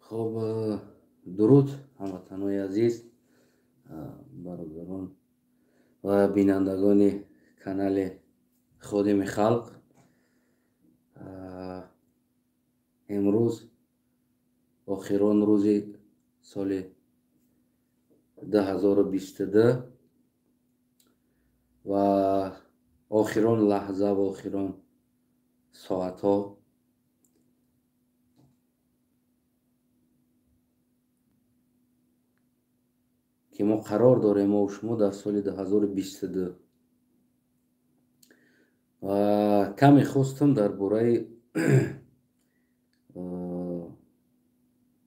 Хоб, дуруд, ҳамватанои азиз, бародарон ва бинандагони канали Ходими халқ. Имрӯз охирон рӯзи соли 2022 ва охирон лаҳза ва охирон соатҳо. Ки мо қарор дорем мо шумо дар соли 2022. Ва каме хостам дар бораи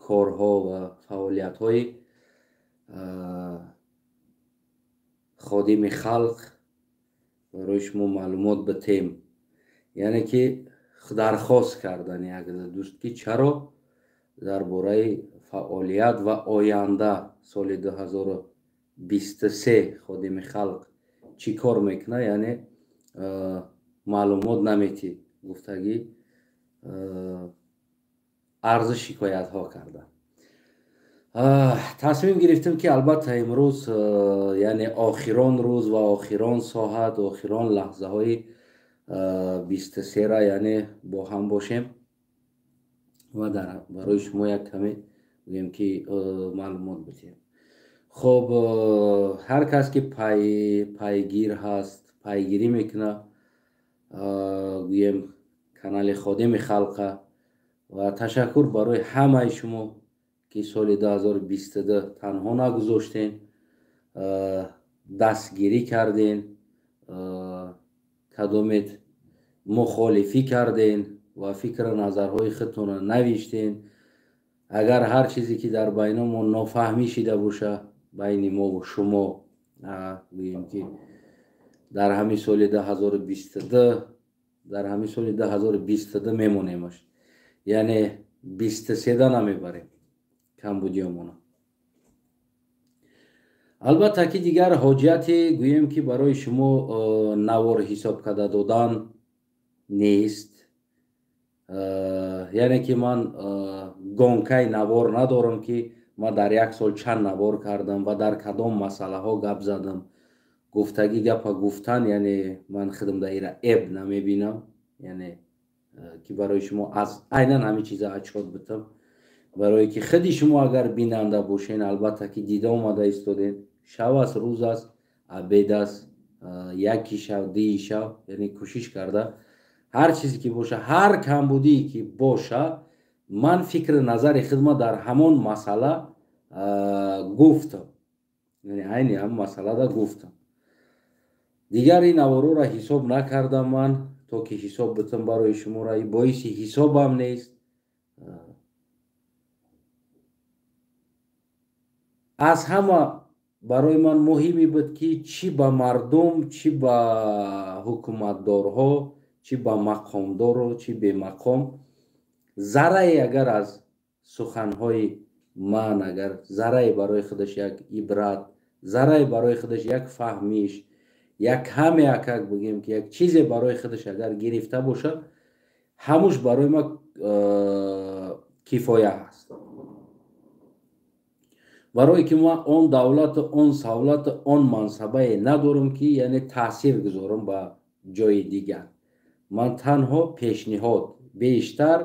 корҳо ва фаъолиятҳои Ходими халқ барои шумо маълумот битем. Яъне ки дархост кардан як дӯст, ки чаро дар бораи фаъолият ва оянда соли 2023 Ходими халқ чӣ кор мекунад, яъне маълумот наметӣ гуфтагӣ арзу шикоятҳо карда. Тасмим гирифтем, ки албатта имрӯз, яъне охирон рӯз ва охирон соат, охирон лаҳзаҳои 23-ра, яъне бо ҳам бошем ва барои шумо як каме гӯем ки маълумот бидиҳем. Хоб, ҳар кас ки пайгир ҳаст, пайгирӣ мекунад, гӯем, канали Ходими халқа, ва ташаккур барои ҳамаи шумо, ки соли 2022 танҳо нагузоштен, дастгирӣ карден, кадомет мухолифӣ карден ва фикру назарҳои худтонро навиштен. Агар ҳар чизе ки дар байни мо нофаҳмӣ шида боша, байни мову шумо, гӯем ки дар ҳамин соли 2022, дар ҳамин соли 2022 мемонемаш, яъне 23-да намебарем камбудиёмона. Албатта ки дигар ҳоҷияте, гӯем ки барои шумо навор ҳисоб карда додан нест. Яъне ки ман гонкаи навор надорам, ки ман дар як сол чанд навор кардам ва дар кадом масъалаҳо гап задам. Гуфтагӣ гапа гуфтан, яъне ман худам дар ира эб намебинам, яъне ки барои шумо аз айнан ҳамин чиза отчёт битам, барое ки худи шумо агар бинанда бошен, албатта ки дида омада истоден. Шав аст, рӯз аст, обед аст, яки шав, дии шав, яъне кӯшиш карда ҳар чизе ки боша, ҳар камбудие ки боша, ман фикри назари худма дар ҳамон масъала гуфтам, яъне айни ҳамон масъалада гуфтам. Дигар ин наворҳоро ҳисоб накардам ман, то ки ҳисоб битам барои шуморо, боиси ҳисобам нест. Аз ҳама барои ман муҳиме буд, ки чӣ ба мардум, чӣ ба ҳукуматдорҳо, чӣ ба мақомдору, чӣ бемақом, заррае агар аз суханҳои ман, агар заррае барои худаш як ибрат, заррае барои худаш як фаҳмиш, як каме акак бигем ки як чизе барои худаш агар гирифта бошад, ҳамуш барои ман кифоя аст. Барое ки ман он давлату, он савлату, он мансабае надорам, ки яъне таъсир гузорам ба ҷои дигар. Ман танҳо пешниҳод, бештар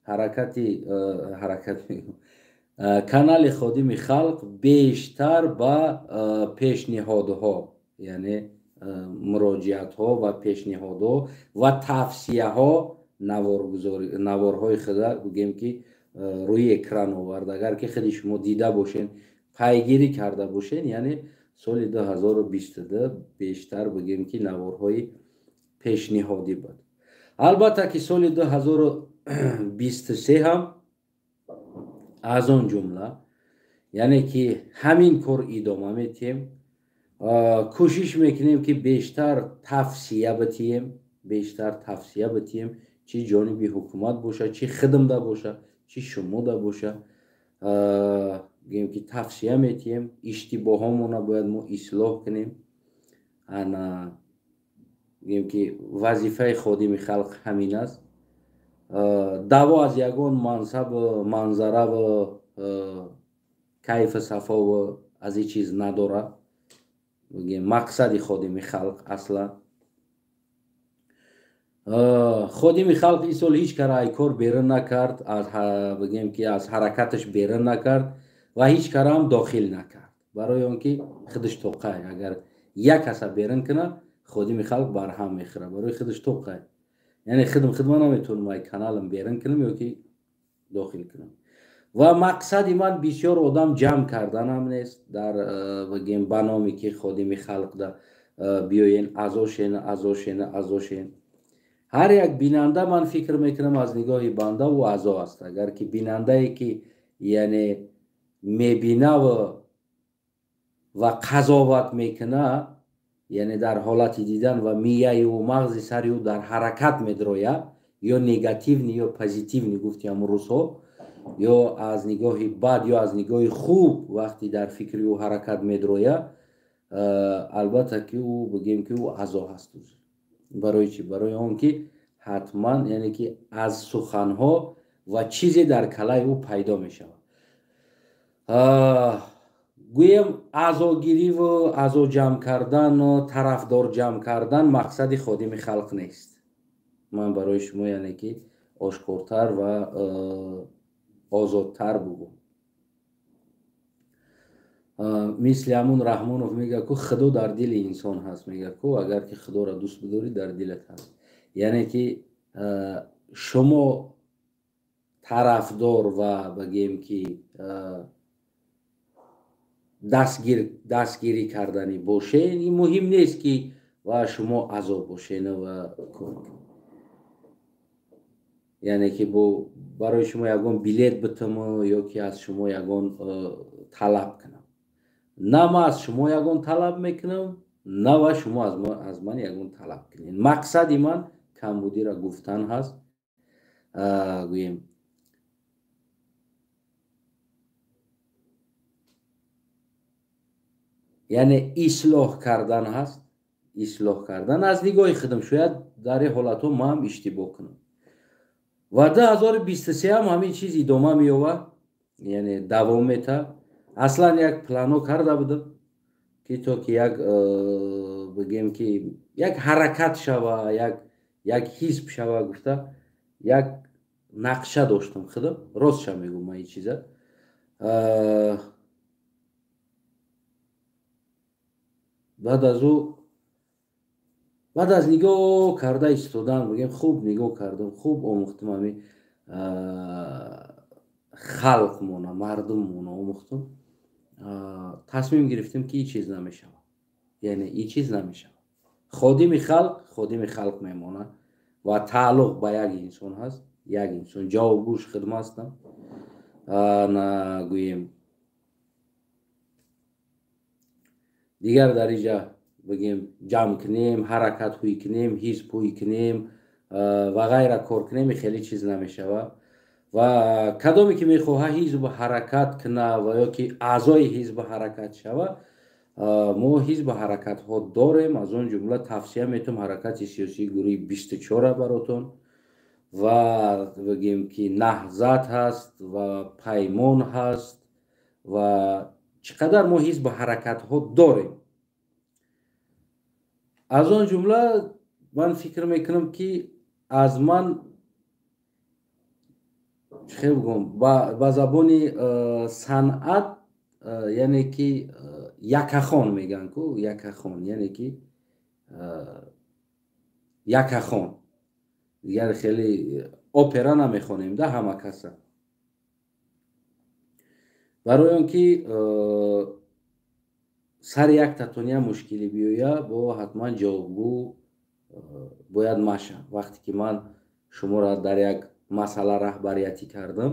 ҳаракати ҳаракат канали Ходими халқ бештар ба пешниҳодҳо, яъне муроҷиатҳо ва пешниҳодҳо ва тавсияҳо наворҳои худа, гӯем ки, рӯи экран овард. Агар ки худи шумо дида бошен, пайгирӣ карда бошен, яъне соли 2022 бештар, бигем ки, наворҳои пешниҳодӣ буд. Албатта ки соли 2023 ҳам аз он ҷумла, яъне ки ҳамин кор идома метиҳем, кӯшиш мекунем, ки бештар тавсия битиҳем, бештар тавсия битиҳем, чӣ ҷониби ҳукумат боша, чӣ хидмда боша, чӣ шумода боша, гӯем ки тавсия метиҳем. Иштибоҳомона бояд мо ислоҳ кунем. Ана, гӯем ки, вазифаи Ходими халқ ҳамин аст. Даъво аз ягон мансаб, манзараву кайфу сафову аз ин чиз надорад. Мақсади ходими халқ аслан ходими халқ ин сол ҳеҷ кара ай кор берун накард, аз бигем ки аз ҳаракаташ берун накард ва ҳеҷ караам дохил накард, барои он ки худаш тоқай. Агар як каса берун кунад, ходими халқ барҳам мехӯрад, барои худаш тоқай. Яъне худам худма наметавонам ай каналам берун кунам ё ки дохил кунам. Ва мақсади ман бисёр одам ҷамъ карданам нест дар бигем ба номи ки ходими халқда биёен аъзо шен, аъзо шен, аъзо шен. Ҳар як бинанда, ман фикр мекунам, аз нигоҳи банда ӯ аъзо аст. Агар ки бинандае ки яъне мебинаву ва қазоват мекуна, яъне дар ҳолати дидан ва мияи ӯ, мағзи сари ӯ дар ҳаракат медрояд, ё негативный, ё позитивный, гуфти ҳамун рӯзҳо, ё аз нигоҳи бад, ё аз нигоҳи хуб, вақте дар фикри ӯ ҳаракат медрояд, албатта ки ӯ бигем ки ӯ аъзо ҳаст. Барои чӣ? Барои он ки ҳатман яъне ки аз суханҳо ва чизе дар калаи ӯ пайдо мешавад. Гӯем, аъзогириву аъзо ҷамъ кардану тарафдор ҷамъ кардан мақсади ходими халқ нест. Ман барои шумо яъне ки ошкортар ва озодтар бугӯм. Мисли ҳамун Раҳмонов мегӯяд ку Худо дар дили инсон ҳаст, мегӯяд ку агар ки Худоро дӯст бидорӣ, дар дилат ҳаст. Яъне ки шумо тарафдор ва бигем ки дастгирӣ карданӣ бошен, ин муҳим нест ки ва шумо аъзо бошен ва кор кунед. Яъне ки барои шумо ягон билет битаму ё ки аз шумо ягон талаб кунам. На ман аз шумо ягон талаб мекунам, на ва шумо аз ман ягон талаб кунед. Мақсади ман камбудиро гуфтан ҳаст. Гӯем, яъне ислоҳ кардан ҳаст, ислоҳ кардан аз нигоҳи худам. Шояд дар ин ҳолатҳо ман ҳам иштибоҳ кунам. Ва 2023 ҳам ҳамин чиз идома меёбад, яъне давом метавад. Аслан як плано карда будам ки то ки як бигем ки як ҳаракат шава, як ҳизб шава гуфта як нақша доштам худам, ростша мегӯм ман ин чиза. Баъд аз ӯ, баъд аз нигоҳ карда истодан, бигем хуб нигоҳ кардам, хуб омӯхтам ҳамин халқмона, мардуммона омӯхтам, тасмим гирифтем ки ин чиз намешавад. Яъне ин чиз намешавад. Ходими халқ ходими халқ мемонад ва тааллуқ ба як инсон ҳаст, як инсон ҷавобгӯш хидма ҳастам. Гӯем, дигар дар инҷа бигем ҷамъ кунем, ҳаракат ҳуй кунем, ҳизб ҳуй кунем ва ғайра кор кунем, хеле чиз намешавад. Ва кадоме ки мехоҳад ҳизб ҳаракат куна ва ё ки аъзои ҳизб ҳаракат шава, мо ҳизб ҳаракатҳо дорем. Аз он ҷумла тавсия метавонам ҳаракати сиёсии гурӯҳи 24 баротон ва бигем ки Наҳзат ҳаст ва Паймон ҳаст ва чӣ қадар мо ҳизб ҳаракатҳо дорем. Аз он ҷумла ман фикр мекунам ки аз ман чӣ хел бигӯям, ба забони санъат, яъне ки якахон мегӯянд ку, якахон, яъне ки якахон. Дигар хеле опера намехонем да ҳама каса. Барои он ки сари як татония мушкилӣ биёя, бо ҳатман ҷавобгӯ бояд маша. Вақте ки ман шуморо дар як масъала раҳбариятӣ кардам,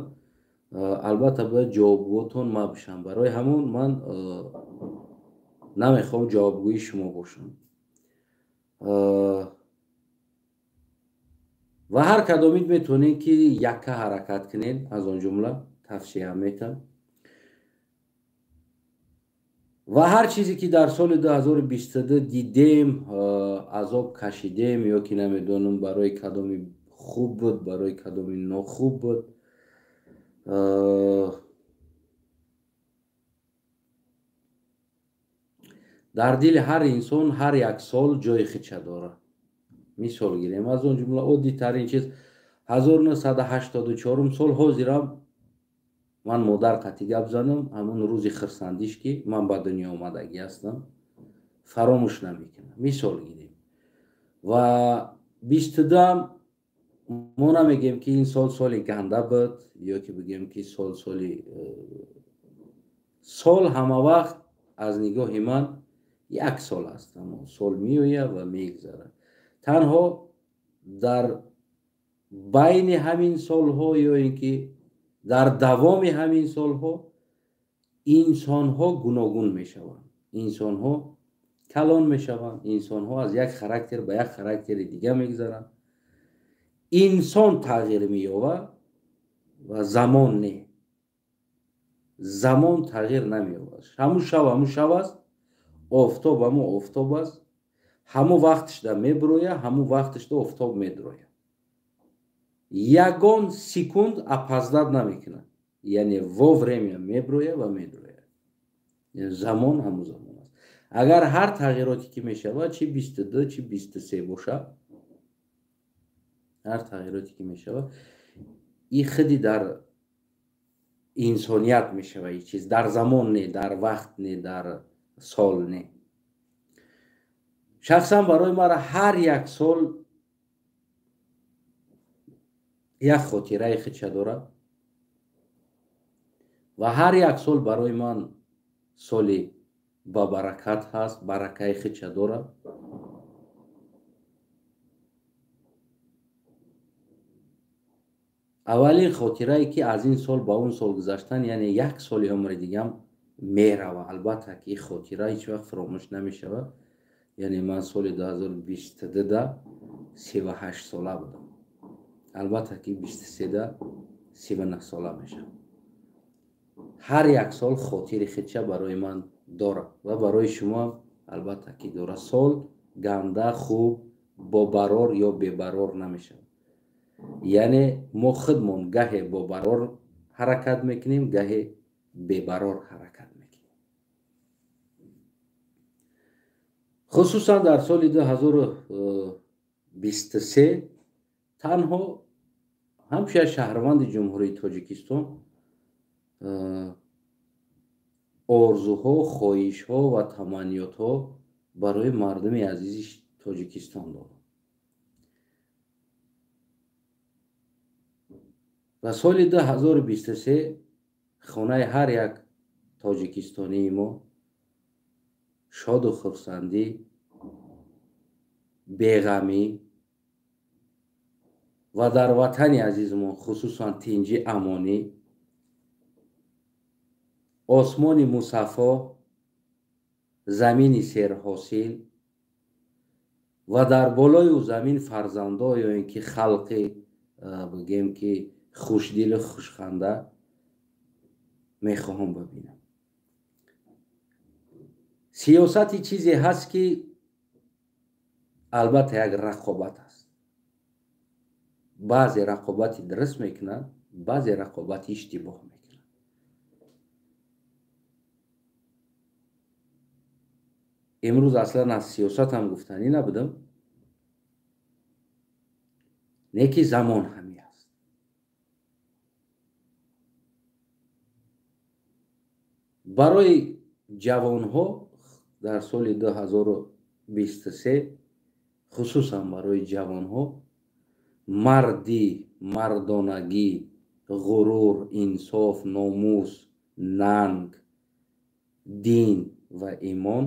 албатта бояд ҷавобгӯтон ма бишам. Барои ҳамон ман намехоҳам ҷавобгӯи шумо бошам. Ва ҳар кадомид метавонед ки якка ҳаракат кунед, аз он ҷумла тавсия метам. Ва ҳар чизе ки дар соли 2022 дидем, азоб кашидем ё ки намедонам барои кадоми хуб буд, барои кадоми нохуб буд. Дар дили ҳар инсон ҳар як сол ҷои худша дорад. Мисол гирем, аз он ҷумла оддитарин чиз 1984 сол ҳозирам ман модар қатъи гап занам, ҳамон рӯзи хирсандиш ки ман ба дунё омадагӣ ҳастам, фаромӯш намекунам. Мисол гирем. Ва 22-ам мо намегем ки ин сол соли ганда буд ё ки бигем ки сол соли сол ҳама вақт аз нигоҳи ман як сол аст, аммо сол меояд ва мегузарад. Танҳо дар байни ҳамин солҳо ё ин ки дар давоми ҳамин солҳо инсонҳо гуногун мешаванд, инсонҳо калон мешаванд, инсонҳо аз як характер ба як характери дига мегузаранд. Инсон тағйир меёбад ва замон не. Замон тағйир намеёбад. Ҳамун шаб ҳамун шаб аст, офтоб ҳамун офтоб аст, ҳамун вақташда мебирояд, ҳамун вақташда офтоб медирояд. Ягон секунд опоздат намекунад, яъне вовремя мебирояд ва медирояд. Замон ҳамун замон аст. Агар ҳар тағйироте ки мешавад, чи 22 чи 23 бошад, ҳар тағйироте ки мешавад, и худи дар инсоният мешавад, и чиз дар замон не, дар вақт не, дар сол не. Шахсан барои мара ҳар як сол як хотираи худша дорад ва ҳар як сол барои ман соли ба баракат ҳаст, баракаи худша дорад. Аввалин хотирае ки аз ин сол ба он сол гузаштан, яъне як соли умри дигам мерава. Албатта ки ин хотира ҳеҷ вақт фаромӯш намешавад. Яъне ман соли 2022 38 сола будам. Албатта ки 23 39 сола мешавам. Ҳар як сол хотири худша барои ман дорад ва барои шумо албатта ки дорад. Сол ганда, хуб, бобарор ё бебарор намешавад. Яъне мо худмон гаҳе бобарор ҳаракат мекунем, гаҳе бебарор ҳаракат мекунем. Хусусан дар соли 2023 танҳо ҳамчун шаҳрванди Ҷумҳурии Тоҷикистон орзуҳо, хоҳишҳо ва таманниётҳо барои мардуми азизи Тоҷикистон дорад. Ва соли 2023 хонаи ҳар як тоҷикистонии мо шоду хурсандӣ, беғамӣ ва дар ватани азизмон хусусан тинҷи амонӣ, осмони мусаффо, замини серҳосил ва дар болои ӯ замин фарзандо ё ин ки халқи бигем ки хушдилу хушханда мехоҳам бибинам. Сиёсати чизе ҳаст ки албатта як рақобат аст. Баъзе рақобати дуруст мекунанд, баъзе рақобати иштибоҳ мекунанд. Имрӯз аслан аз сиёсат ҳам гуфтанӣ набудам, не ки замон ҳами аст. Барои ҷавонҳо дар соли 2023 хусусан барои ҷавонҳо мардӣ, мардонагӣ, ғурур, инсоф, номус, нанг, дин ва имон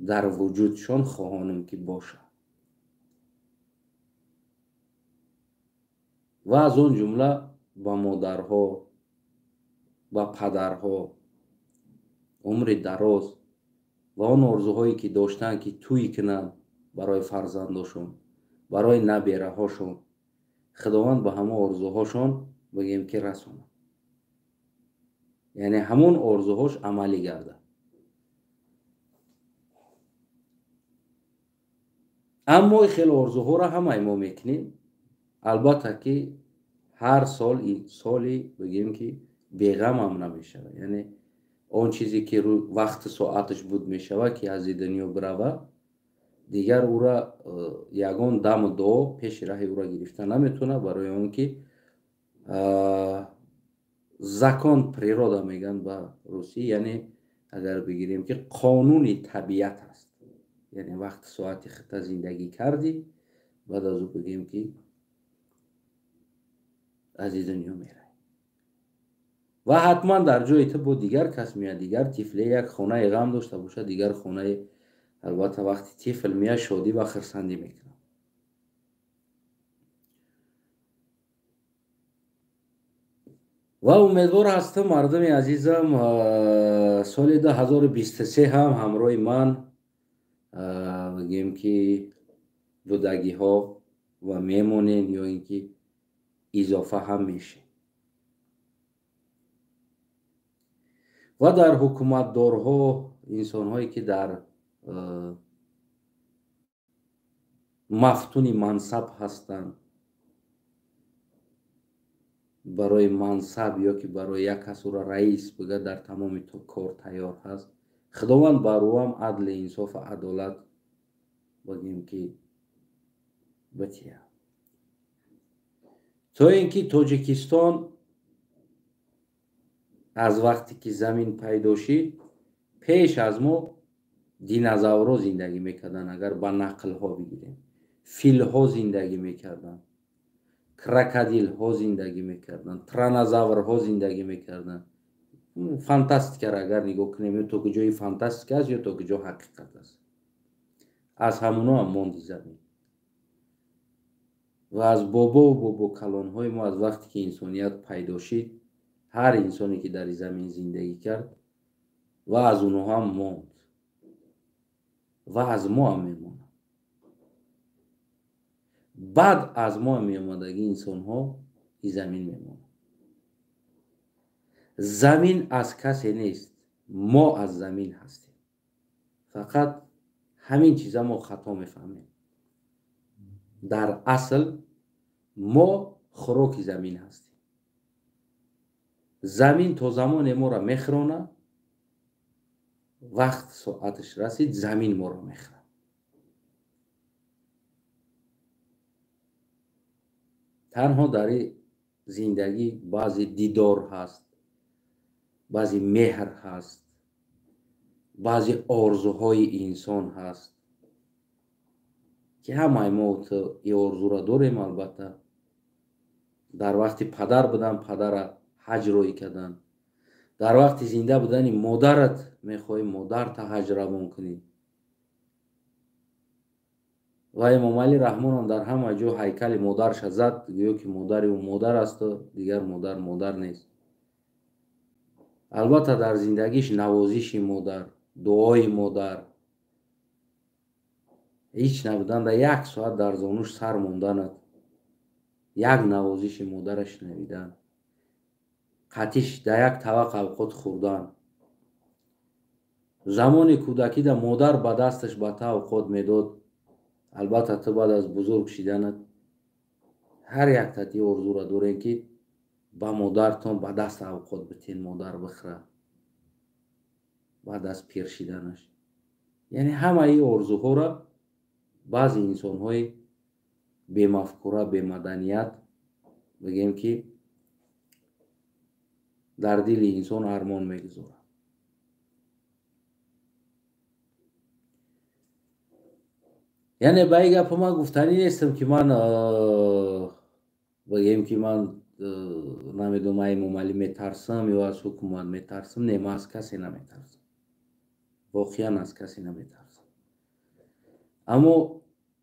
дар вуҷудшон хоҳонем ки бошад. Ва аз он ҷумла ба модарҳо, ба падарҳо умри дароз ва он орзуҳое ки доштанд ки тӯй кунанд барои фарзандошон, барои набераҳошон, Худованд ба ҳамон орзуҳошон бигем ки расонад. Яъне ҳамон орзуҳош амалӣ гардад. Аммо хеле орзуҳоро ҳамаи мо мекунем. Албатта ки ҳар сол соли бигем ки беғамам намешавад. Яъне Он чизе ки вақти соаташ буд мешавад, ки аз дунё бирава, дигар ӯра ягон даму дуо пеши раҳи ӯра гирифта наметавонад, барои он ки закон природа мегӯянд ба русӣ, яъне агар бигирем ки қонуни табиат аст. Яъне вақти соати хита зиндагӣ кардӣ, баъд аз ӯ бигем ки аз ин дунё меравӣ. Ва ҳатман дар ҷои ту бо дигар кас меяд, дигар тифле як хонаи ғам дошта бошад, дигар хонаи, албатта вақти тифл меяд, шодӣ ва хирсандӣ мекунад. Ва умедвор ҳастам, мардуми азизам, соли 2023 ҳам ҳамроҳи ман бигем ки будагиҳо ва мемонем ё ин ки изофа ҳам мешем. Ва дар ҳукуматдорҳо, инсонҳое ки дар мафтуни мансаб ҳастанд, барои мансаб ё ки барои як кас ӯро раис бига, дар тамоми кор тайёр ҳаст. Худованд бар ӯ ҳам адли инсофу адолат бигем ки бития, то ин ки Тоҷикистон аз вақте ки замин пайдо шид, пеш аз мо динозаврҳо зиндагӣ мекарданд, агар ба нақлҳо бигирем, филҳо зиндагӣ мекарданд, крокодилҳо зиндагӣ мекарданд, тиранозаврҳо зиндагӣ мекарданд. Фантастикаро агар нигоҳ кунем, ё то куҷои фантастика аст, ё то куҷо ҳақиқат аст. Аз ҳамоно ҳам монди замин. Ва аз бобову бобокалонҳои мо, аз вақте ки инсоният пайдо шид, ҳар инсоне ки дар замин зиндагӣ кард, ва аз онҳо ҳам монд, ва аз мо ҳам мемонад. Баъд аз мо ҳам меомадагӣ инсонҳо и замин мемонад. Замин аз касе нест, мо аз замин ҳастем. Фақат ҳамин чиза мо хато мефаҳмем. Дар асл мо хӯроки замин ҳастем. Замин то замоне моро мехӯронад, вақт соаташ расид, замин моро мехӯрад. Танҳо дар зиндагӣ баъзе дидор ҳаст, баъзе меҳр ҳаст, баъзе орзуҳои инсон ҳаст, ки ҳамаи мо ин орзуро дорем. Албатта дар вақти падар будан падара ҳаҷ роҳӣ кардан, дар вақти зинда будани модарат мехоҳӣ модарта ҳаҷ равон кунӣ. Ва Эмомалӣ Раҳмонам дар ҳама ҷо ҳайкали модарша зад, гӯё ки модари ӯ модар асту дигар модар модар нест. Албатта дар зиндагиш навозиши модар, дуои модар, ҳеҷ набудан, дар як соат дар зонуш сар монданат, як навозиши модараш шунавидан, қатиш дар як тавақ авқот хӯрдан. Замони кӯдакида модар ба дасташ ба та авқот медод. Албатта ту баъд аз бузург шиданат ҳар як тати орзура дорем ки ба модартон ба даст авқот битен, модар бихӯра баъд аз пир шиданаш. Яъне ҳамаи орзуҳоро баъзе инсонҳои бемафкура, бемаданият бигем ки дар дили инсон армон мегузорад. Яъне ба ин гапа ман гуфтанӣ нестам ки ман бигем ки ман намедонам Эмомалӣ метарсам ё аз ҳукумат метарсам. Не, ман аз касе наметарсам, воқеан аз касе наметарсам. Аммо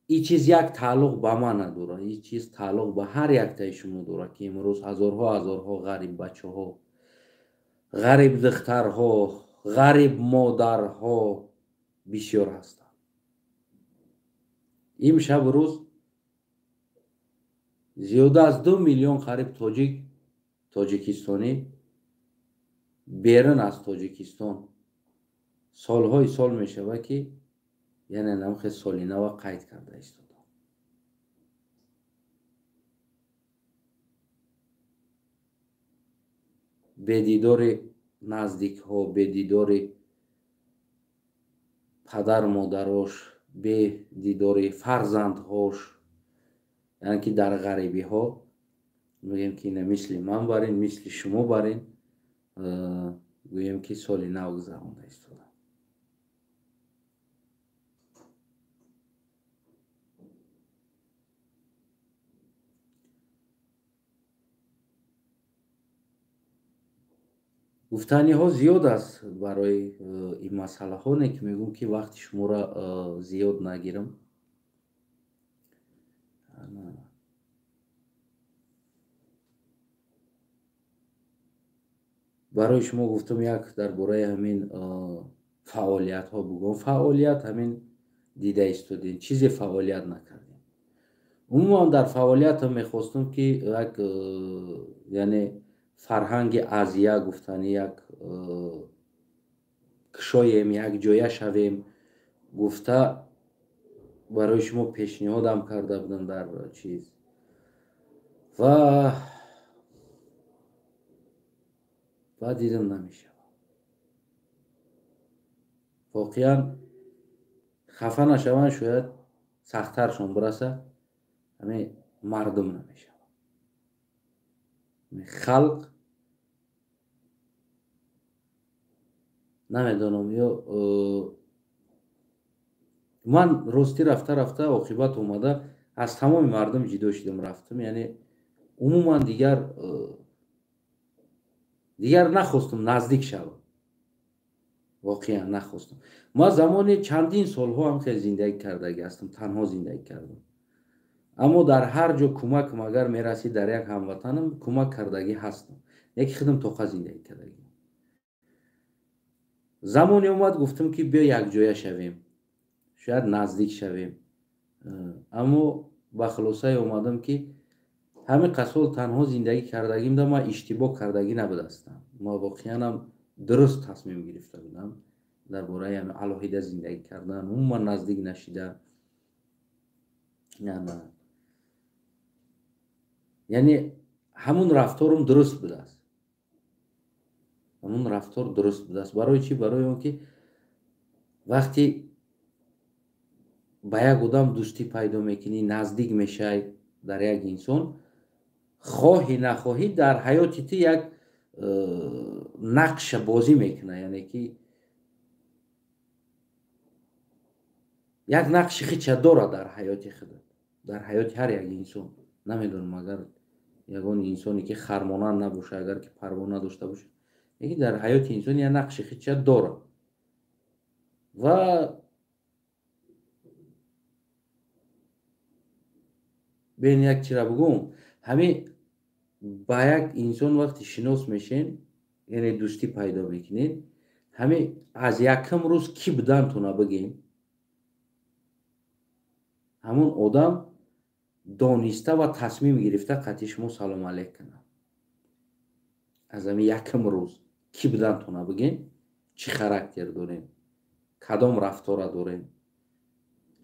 ин чиз як тааллуқ ба ман надорад, ин чиз тааллуқ ба ҳар яктаи шумо дорад, ки имрӯз ҳазорҳо ҳазорҳо ғариб бачаҳо, ғариб духтарҳо, ғариб модарҳо бисёр ҳастанд. Имшаб рӯз зиёда аз 2 миллион қариб тоҷик, тоҷикистонӣ берун аз Тоҷикистон солҳои сол мешавад ки яъне намхе соли нава қайд карда истода. Бедидори наздикҳо, бе дидори падару модарош, бе дидори фарзандҳош, яъне ки дар ғарибиҳо мегӯем ки ина мисли ман барин, мисли шумо барин, гӯем ки соли нав гузаронда истода. Гуфтаниҳо зиёд аст барои ин масъалаҳо, не ки мегӯм ки вақти шуморо зиёд нагирам. Барои шумо гуфтам як дар бораи ҳамин фаъолиятҳо бугӯм. Фаъолият ҳамин дида истодем, чизе фаъолият накардем. Умуман дар фаъолиятам мехостам ки як яъне фарҳанги азия гуфтани як кушоем, як ҷоя шавем гуфта барои шумо пешниҳодам карда будам дар чиз. Ва дидам намешавад. Воқеан хафа нашаванд, шояд сахттаршон бираса, ҳамин мардум намешавад. Халқ намедонам ё ман ростӣ рафта рафта оқибат омада аз тамоми мардум ҷидо шудам рафтам. Яъне умуман дигар нахостум наздик шавам, воқеан нахостум. Ман замони чандин солҳо ҳам хеле зиндагӣ кардагӣ ҳастам, танҳо зиндагӣ кардам, аммо дар ҳар ҷо кӯмакам агар мерасид дар як ҳамватанам кӯмак кардагӣ ҳастам, яке худам тоқа зиндагӣ кардагӣ. Замоне омад гуфтам ки биё якҷоя шавем, шояд наздик шавем, аммо ба хулосае омадам ки ҳамин қасол танҳо зиндагӣ кардагимда ман иштибоҳ кардагӣ набудастам. Ман воқеанам дуруст тасмим гирифта будам дар бораи ҳамин алоҳида зиндагӣ кардан, умуман наздик нашидан. Яъне ҳамун рафторум дуруст будааст, ҳамун рафтор дуруст будааст. Барои чӣ? Барои он ки вақте ба як одам дӯстӣ пайдо мекунӣ, наздик мешавӣ дар як инсон, хоҳӣ нахоҳӣ дар ҳаёти ту як нақша бозӣ мекунад, яъне ки як нақши хича дорад дар ҳаёти худат, дар ҳаёти ҳар як инсон. Намедонам агар ягон инсоне ки хармонанд набошад, агар ки парво надошта бошад, лекин дар ҳаёти инсон як нақши хича дорад. Ва бен як чира бугӯм, ҳамин ба як инсон вақте шинос мешен, яъне дӯстӣ пайдо мекунед, ҳамин аз якум рӯз кӣ будантона бигем, ҳамун одам дониста ва тасмим гирифта қатъи шумо салом алейк кунад. Аз ҳамин якум рӯз кӣ будантона бигем, чӣ характер дорем, кадом рафтора дорем,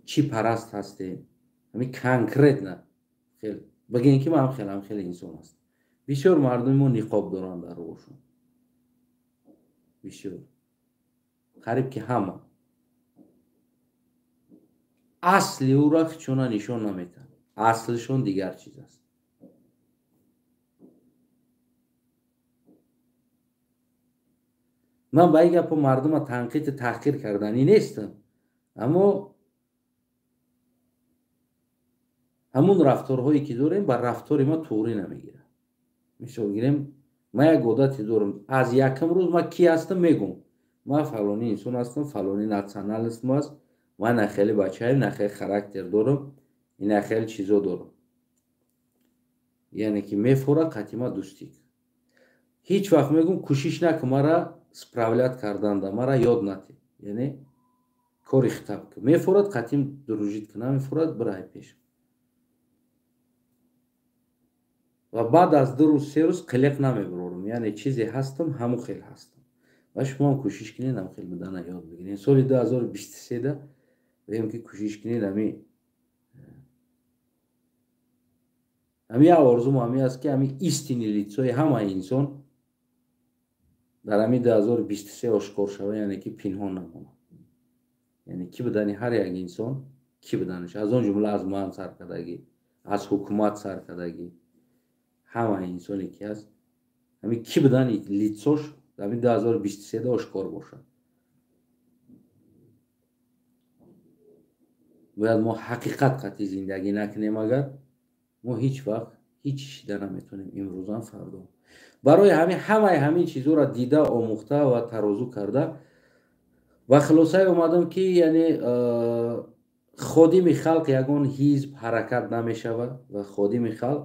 чӣ параст ҳастем, ҳамин конкретно хел бигем ки ман хелам хеле инсон ҳастам. Бисёр мардуми мо ниқоб доранд дар рӯшон, бисёр, қариб ки ҳама асли ӯро хичона нишон наметаҳанд, аслишон дигар чиз аст. Ман ба ин гапо мардума танқиду таҳқир карданӣ нестам, аммо ҳамун рафторҳое ки дорем ба рафтори ман туғрӣ намегирад. Мисол гирем, ман як одате дорам, аз якум рӯз ман кӣ ҳастам мегӯм, ман фалони инсон ҳастам, фалони националистм аст, ман на хеле бачаем, на хеле характер дорам, ина хеле чизо дорам. Яъне ки мефора қатима дӯстӣ. Ҳеҷ вақт мегӯм кӯшиш накун мара справлят карданда, мара ёд натӣ, яъне кори хитаб кун. Мефорад қатим дружит кун, намефорад бирай пешам. Ва баъд аз 2 рӯз 3 рӯз қилиқ намебарорам, яъне чизе ҳастам ҳамун хел ҳастам. Ва шумоам кӯшиш кунед ҳамун хел будана ёд бигиред. Соли 2023 бигем ки кӯшиш кунед ҳамин як орзум ҳамин аст ки ҳамин истини лицои ҳамаи инсон Дар ҳамин 2023 ошкор шава, яъне ки пинҳон намонад. Яъне ки будани ҳар як инсон, ки буданаш, аз он ҷумла аз ман саркардагӣ, аз ҳукумат саркардагӣ, ҳама инсоне ки ҳаст, ҳамин ки будани лицош дар ҳамин 2023 ошкор бошад. Бояд мо ҳақиқат қатъи зиндагӣ накунем, агар мо ҳеҷ вақт ҳеҷ шида наметонем, имрӯзам фардо. Барои ҳамин ҳамаи ҳамин чизҳоро дида, омӯхта ва тарозу карда ва хулосае омадам, ки яъне ходими халқ ягон ҳизб ҳаракат намешавад ва ходими халқ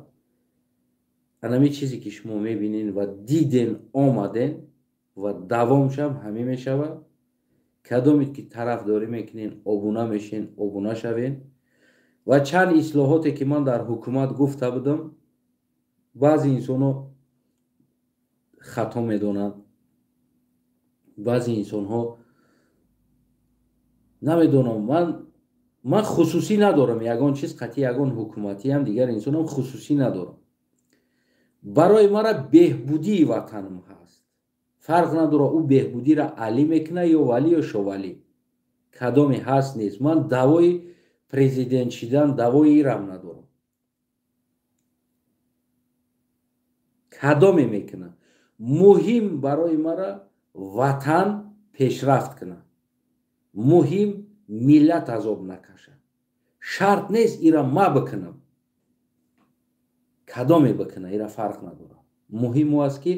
анами чизе ки шумо мебинен ва диден, омаден ва давомшам ҳамин мешавад. Кадоме ки тарафдорӣ мекунен, обуна мешен, обуна шавен. Ва чанд ислоҳоте ки ман дар ҳукумат гуфта будам, баъзе инсонҳо хато медонанд, баъзе инсонҳо намедонам. Ман хусусӣ надорам ягон чиз қатъи ягон ҳукуматиам, дигар инсонам хусусӣ надорам. Барои мара беҳбудии ватанам ҳаст. Фарқ надорад, ӯ беҳбудиро алӣ мекунад ё валӣ ё шовалӣ, кадоме ҳаст нест. Ман давои президент шидан, давои ирам надорам. Кадоме мекунад, муҳим барои мара ватан пешрафт кунад, муҳим миллат азоб накашад. Шарт нест ира ма бикунам, кадоме бикунад, ира фарқ надорад. Муҳим о аст, ки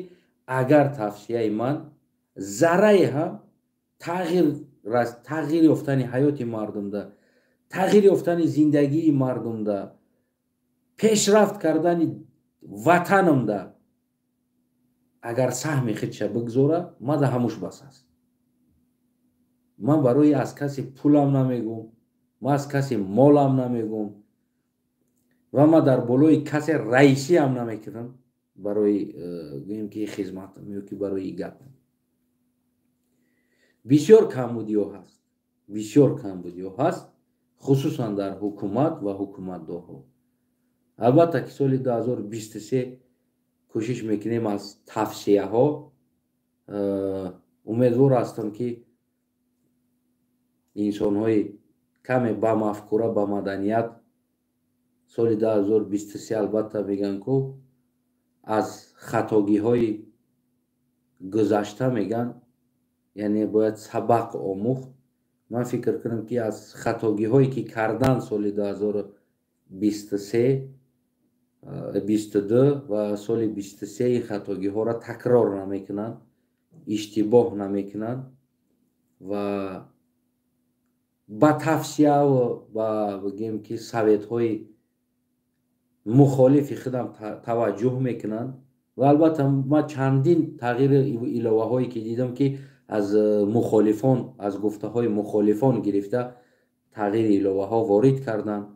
агар тавсияи ман заррае ҳам тағйир ёфтани ҳаёти мардумда, тағйир ёфтани зиндагии мардумда, пешрафт кардани ватанамда агар саҳми худша бигзора, мада ҳамуш бас аст. Ман барои аз касе пулам намегӯм, ман аз касе молам намегӯм ва ман дар болои касе раисиам намекунам барои гӯем ки хизматам ё ки барои гапам. Бисёр камбудиҳо ҳаст, бисёр камбудиҳо ҳаст, хусусан дар ҳукумат ва ҳукуматдорҳо. Албатта ки соли 2023 кӯшиш мекунем аз тавсияҳо. Умедвор ҳастам, ки инсонҳои каме ба мафкура, ба маданият соли 2023 албатта мегӯянд, ку аз хатогиҳои гузашта мегӯянд, яъне бояд сабақ омӯхт. Ман фикр кунам, ки аз хатогиҳое ки кардан соли 2023, 22 ва соли 23 хатогиҳоро такрор намекунанд, иштибоҳ намекунанд ва ба тавсияву ба бигӯем ки советҳои мухолифи худам таваҷҷӯҳ мекунанд. Ва албатта ман чандин тағйири иловаҳое ки дидам, ки аз мухолифон, аз гуфтаҳои мухолифон гирифта тағйири иловаҳо ворид карданд.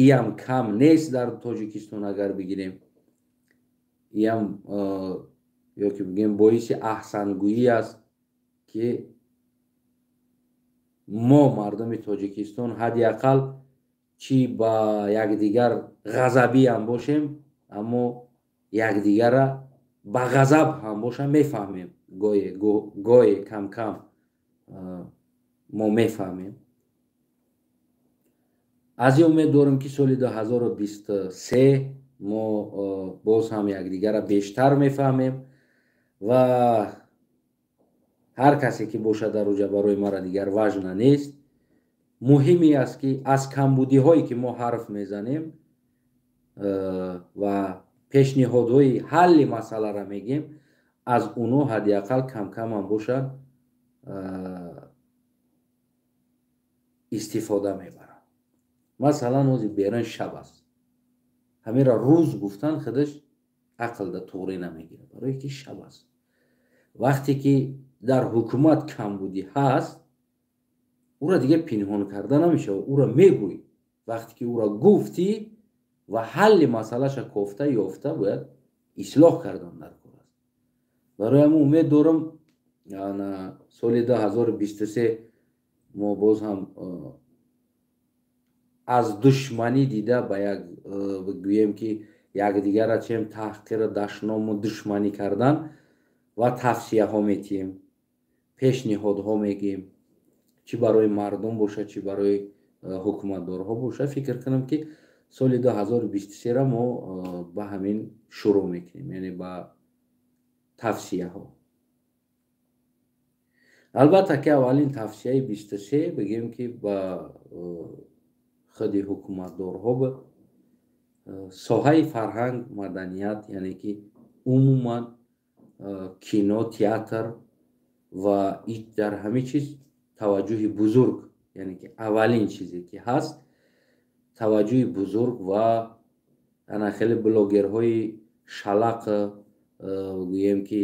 Иам кам нест дар Тоҷикистон, агар бигирем, иам ё ки бигӯем боиси аҳсангӯӣ аст, ки мо мардуми Тоҷикистон ҳадди ақал чӣ ба якдигар ғазабиам бошем, аммо якдигарра ба ғазаб ҳам бошам мефаҳмем. Гое кам-кам мо мефаҳмем. Аз ин умед дорем, ки соли 2023 мо боз ҳам якдигарра бештар мефаҳмем ва ҳар касе ки бошад дар уҷа барои мара дигар важна нест. Муҳиме аст, ки аз камбудиҳое ки мо ҳарф мезанем ва пешниҳодҳои ҳалли масъаларо мегем, аз уно ҳадди ақал кам-камам бошад истифода мебаранд. Масалан, ҳозир берун шаб аст, ҳаминро рӯз гуфтан худаш ақлда туғрӣ намегирад, барое ки шаб аст. Вақте ки дар ҳукумат камбудӣ ҳаст, ӯра дигар пинҳон карда намешавад, ӯра мегӯй. Вақте ки ӯра гуфтӣ ва ҳалли масъалаша кофта ёфта бояд ислоҳ кардан дар кор аст. Барои ҳамин умед дорам, соли 2023 мо боз ҳам аз душманӣ дида ба як гӯем ки якдигарра чем таҳқиру дашному душманӣ кардан, Ва тавсияҳо метиҳем, пешниҳодҳо мегӯем, чӣ барои мардум бошад, чӣ барои ҳукуматдорҳо бошад. Фикр кунам, ки соли 2023 мо ба ҳамин шурӯъ мекунем, яъне ба тавсияҳо. Албатта, ки аввалин тавсияи 23 бигӯем, ки ба худи ҳукуматдорҳо, ба соҳаи фарҳанг, маданият, яъне ки умуман кино, театр ва дар ҳамин чиз таваҷҷӯҳи бузург, яъне ки аввалин чизе ки ҳаст, таваҷҷӯҳи бузург. Ва ана хеле блогерҳои шалақ, гӯем ки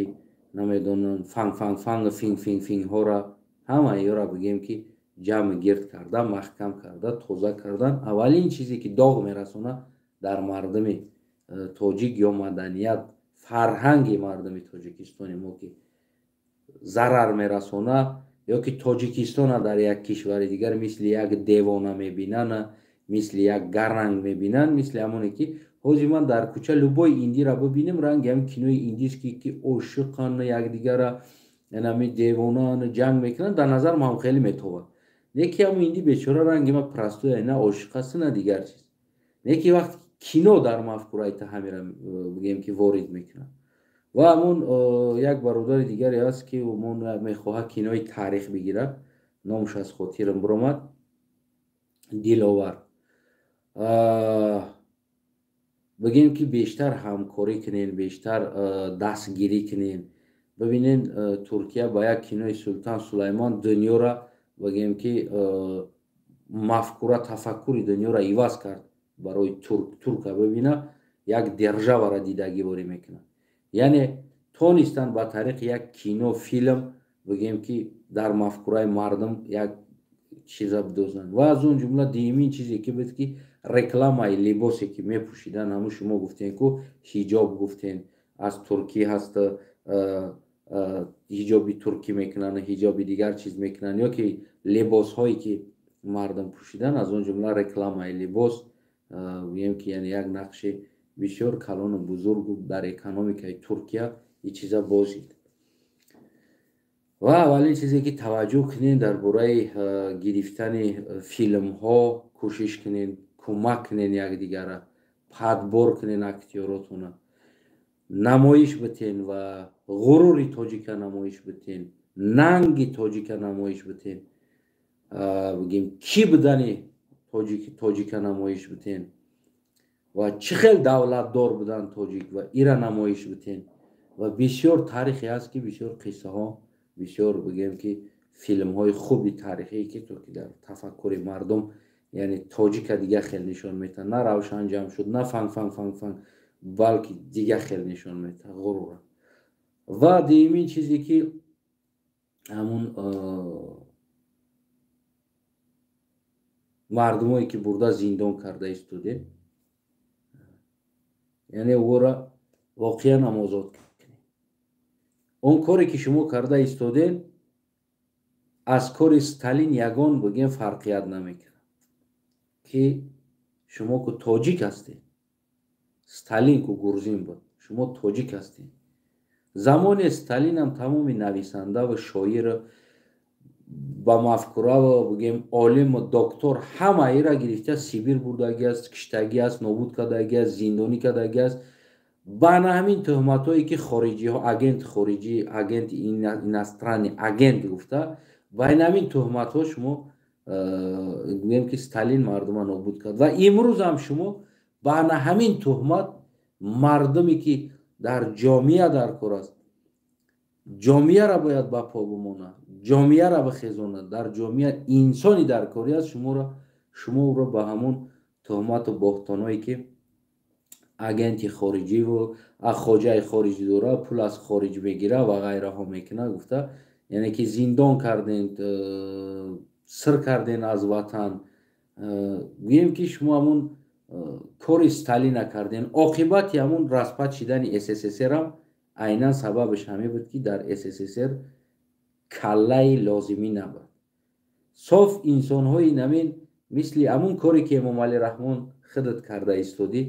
намедонам, фанг фанг фанг, финг финг фингҳоро, ҳама ёро бигӯем, ки ҷамъ гирд карда, маҳкам карда, тоза кардан. Аввалин чизе ки доғ мерасонад дар мардуми тоҷик ё маданият, фарҳанги мардуми Тоҷикистони мо ки зарар мерасонад, ё ки Тоҷикистона дар як кишвари дигар мисли як девона мебинанд, мисли як гаранг мебинанд, мисли ҳамоне ки ҳозир ман дар кӯча любой индира бибинем, ранги ҳам кинои индийский, ки ошиқан, якдигара ами девонаан, ҷанг мекунанд, дар назарам ҳам хеле метобад. Не ки ҳамн инди бечора ранги ма простой, на ошиқ аст, на дигар чиз. Не ки вақт кино дар мафкураи та ҳамира, бигӯем ки, ворид мекунад. Ва ҳамон як бародари дигаре ҳаст, ки мо мехоҳад кинои таърих бигирад, номаш аз хотирам биромад, Диловар. Бигӯем, ки бештар ҳамкорӣ кунен, бештар дастгирӣ кунен. Бибинен, Туркия ба як кинои Султан Сулаймон дунёра, бигӯем ки, мафкура, тафаккури дунёра иваз кард. Барои турк, турка бибина, як державара дидагӣ ворӣ мекунад. Яъне тонистанд ба тариқи як кино, филм, бигӯем ки, дар мафкураи мардум як чиза бидозанд. Ва аз он ҷумла дуюмин чизе ки буд, ки рекламаи либосе ки мепӯшидан, ҳамун шумо гуфтен ку, ҳиҷоб гуфтен, аз Туркӣ ҳаст, ҳиҷоби туркӣ мекунанд, ҳиҷоби дигар чиз мекунанд, ё ки либосҳое ки мардум пӯшидан, аз он ҷумла рекламаи либос, гӯем ки, яъне як нақши бисёр калону бузургу дар экономикаи Туркия ин чиза бозид. Ва аввалин чизе ки таваҷҷӯҳ кунем, дар бораи гирифтани филмҳо кӯшиш кунем, кӯмак кунем якдигара, подбор кунем, актёротона намоиш битен ва ғурури тоҷика намоиш битен, нанги тоҷика намоиш битен, бигем, кӣ будани тоҷика намоиш битен ва чӣ хел давлатдор будан тоҷик ва ира намоиш битен. Ва бисёр таърихе ҳаст, ки бисёр қиссаҳо, бисёр, бигем ки, филмҳои хуби таърихие ки то ки дар тафаккури мардум, яъне тоҷика дига хел нишон метаҳад, на Равшан ҷамъ шуд, на фанг фанг фанг фанг, балки дига хел нишон метаҳад ғурура. Ва дуюмин чизе ки ҳамун мардумое ки бурда зиндон карда истодем, яъне ӯро воқеан ҳам озод кунем. Он коре ки шумо карда истодем, аз кори Сталин ягон, бигем, фарқият намекунад, ки шумо ку тоҷик ҳастед, Сталин ку гурзин буд, шумо тоҷик ҳастед. Замоне Сталинам тамоми нависанда ва шоир ба мафкура ва, бигем, олиму доктор, ҳамаира гирифта Сибир бурдагӣ аст, киштагӣ аст, нобуд кардагӣ аст, зиндонӣ кардагӣ аст, ба на ҳамин тӯҳматҳое ки хориҷиҳо, агент хориҷӣ, агент иностранный агент гуфта, ба ин ҳамин тӯҳматҳо шумо, гӯем ки, Сталин мардума нобуд кард. Ва имрӯз ҳам шумо ба на ҳамин тӯҳмат мардуме ки дар ҷомеа дар кор аст, ҷомеаро бояд ба по бимонад, ҷомеаро бихезонад, дар ҷомеа инсони дар корӣ аст, шуморо, шумо ӯро ба ҳамон тӯҳмату боҳтоное ки агенти хориҷиву хоҷаи хориҷӣ дора, пул аз хориҷ мегира ва ғайраҳо мекунад гуфта, яъне ки зиндон карден, сир карден аз ватан. Гӯем ки шумо ҳамун кори Сталина карден. Оқибати ҳамун распад шидани СССРам айнан сабабаш ҳамин буд, ки дар СССР каллаи лозимӣ набуд, соф инсонҳои намин, мисли ҳамун коре ки Эмомалӣ Раҳмон худат карда истодӣ.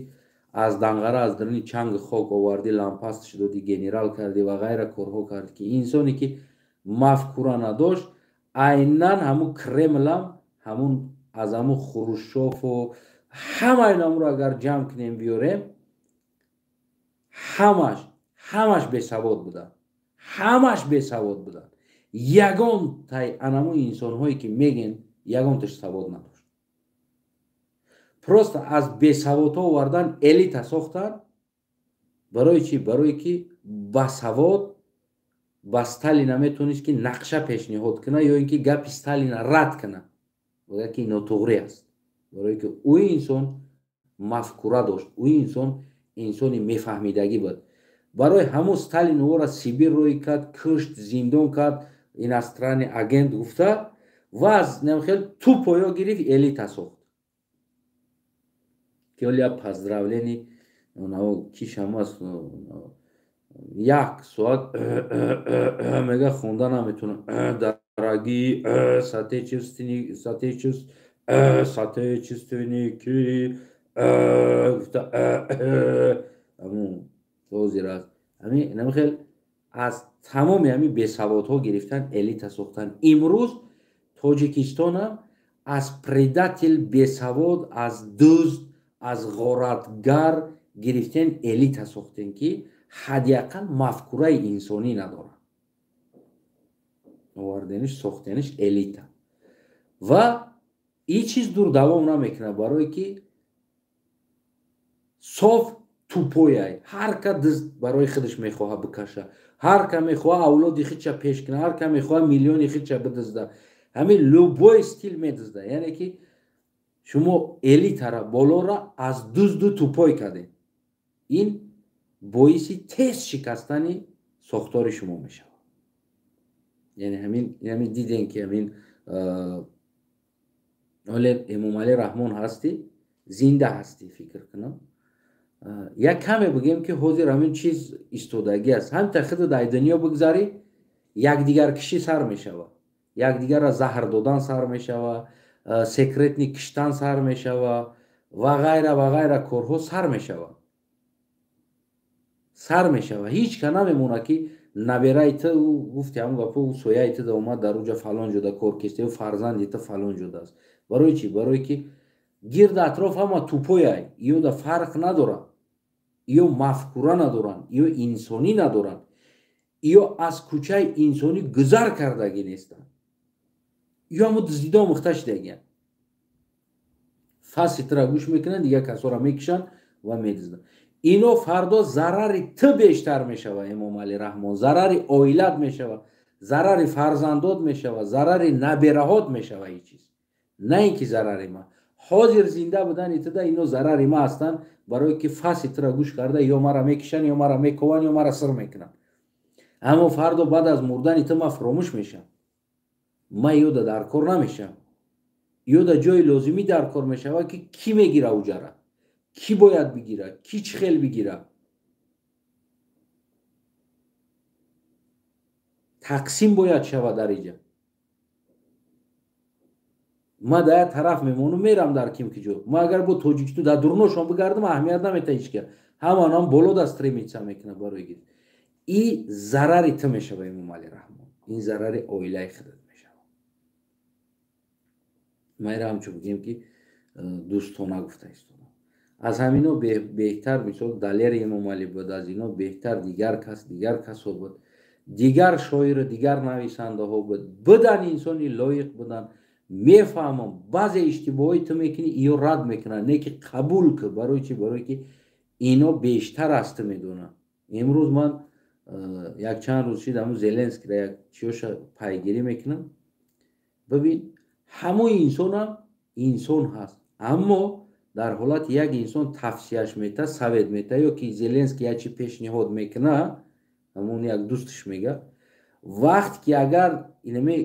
Аз Данғара, аз даруни чанги хок овардӣ, лампастш додӣ, генерал кардӣ ва ғайра корҳо кардӣ, ки инсоне ки мафкура надошт, айнан ҳамун Кремлам, ҳамун аз ҳамун Хрущёву ҳамаи намуро агар ҷамъ кунем биёрем, ҳамаш бесавод буданд, ҳамаш бесавод буданд. Ягон тай анамун инсонҳое ки мегӯянд, ягонташ савод надошт. Просто аз бесаводҳо овардан, элита сохтан. Барои чӣ? Барое ки басавод ба Сталина метавонист ки нақша пешниҳод кунад ё ин ки гапи Сталина рад кунад, бояд ки нотуғрӣ аст. Барое ки ӯ инсон мафкура дошт, ӯ инсон инсони мефаҳмидагӣ буд. Барои ҳамун Сталин ӯро Сибир рӯй кард, кушт, зиндон кард, иностранный агент гуфта, ва аз хел тупоё гирифт, элита сохт. Ки оля поздравление кишам аст, як соат мега хонда наметавонам. Дорогие соотечественники, гуфта, ҳамун ҳозир аст. Ҳамин хел аз тамоми ҳамин бесаводҳо гирифтан, элита сохтан. Имрӯз Тоҷикистонам аз предатель, бесавод, аз дузд, аз ғоратгар гирифтен, элита сохтен, ки ҳадди ақал мафкураи инсонӣ надорад. Овардениш, сохтениш элита. Ва ин чиз дур давом намекунад, барое ки соф тупояй. Ҳар ка дизд барои худаш мехоҳад бикаша, ҳар ка мехоҳад авлоди худша пеш кунад, ҳар ка мехоҳад миллиони худша бидизда, ҳамин любой стил медизда. Яъне ки шумо элитара болора аз дузду тупой кардед, ин боиси тез шикастани сохтори шумо мешавад. Яъне ҳамин дидем ки ҳамин оле Эмомалӣ Раҳмон ҳастӣ, зинда ҳастӣ, фикр кунам. Як каме бигӯем ки ҳозир ҳамин чиз истодагӣ аст. Ҳамта худу дар дунё бигзарӣ, якдигаркишӣ сар мешавад, якдигарро заҳр додан сар мешавад, секретный киштан сар мешавад ва ғайра ва ғайра корҳо сар мешавад, сар мешавад. Ҳеҷ ка намемонад ки набераи ту гуфти ҳамн гапо, сояи ту да омад, дар уҷа фалон ҷода кор кесте, фарзанди ту фалон ҷода аст. Барои чӣ? Барое ки гирд атроф ҳама тупояй, ё да фарқ надорад, ё мафкура надоранд, ё инсонӣ надоранд, ё аз кӯчаи инсонӣ гузар кардагӣ нестанд, ё ҳамо дуздида омӯхта шудагиянд. Фаси тура гӯш мекунанд, дигар касоро мекушанд ва медузданд. Ино фардо зарари ту бештар мешавад, Эмомалӣ Раҳмон, зарари оилат мешавад, зарари фарзандот мешавад, зарари набераҳот мешавад. Ин чиз на ин ки зарари ма. Ҳозир зинда будани туда ино зарари ма ҳастанд, барое ки фаси тура гӯш карда ё мара мекушанд, ё мара мекованд, ё мара сир мекунанд. Аммо фардо баъд аз мурдани ту ма фуромӯш мешавам, ма ёда дар кор намешавам, ёда ҷои лозимӣ дар кор мешавад, ки кӣ мегира уҷара, кӣ бояд бигира, кӣ чӣ хел бигира. Тақсим бояд шавад дар иҷа. Ма дар як тараф мемонам, мерам дар ким ки ҷо. Ма агар бо Тоҷикистон дар дурношон бигардам, аҳамият намета ҳеҷ ка. Ҳамаонам боло да стремиться мекунад барои гирифт. И зарари ту мешавад, Эмомалӣ Раҳмон, ин зарари оилаи худат мешавад. Ма ира ҳамчун бигем ки дӯстона гуфта истодам. Аз ҳамино беҳтар мисол Далери Эмомалӣ буд, аз ино беҳтар дигар кас, дигар касо буд, дигар шоиру дигар нависандаҳо буд. Будан инсони лоиқ будан. Мефаҳмам, баъзе иштибоҳои ту мекунӣ, иё рад мекунанд, не ки қабул кун. Барои чӣ? Барое ки ино бештар аз ту медонанд. Имрӯз ман якчанд рӯз шид ҳамун Зеленскийра як чиёша пайгирӣ мекунам. Бибин, ҳамон инсонам инсон ҳаст, аммо дар ҳолати як инсон тавсияш мета, совет мета, ё ки Зеленский як чи пешниҳод мекуна, ҳамон як дӯсташ мега, вақт ки агар инаме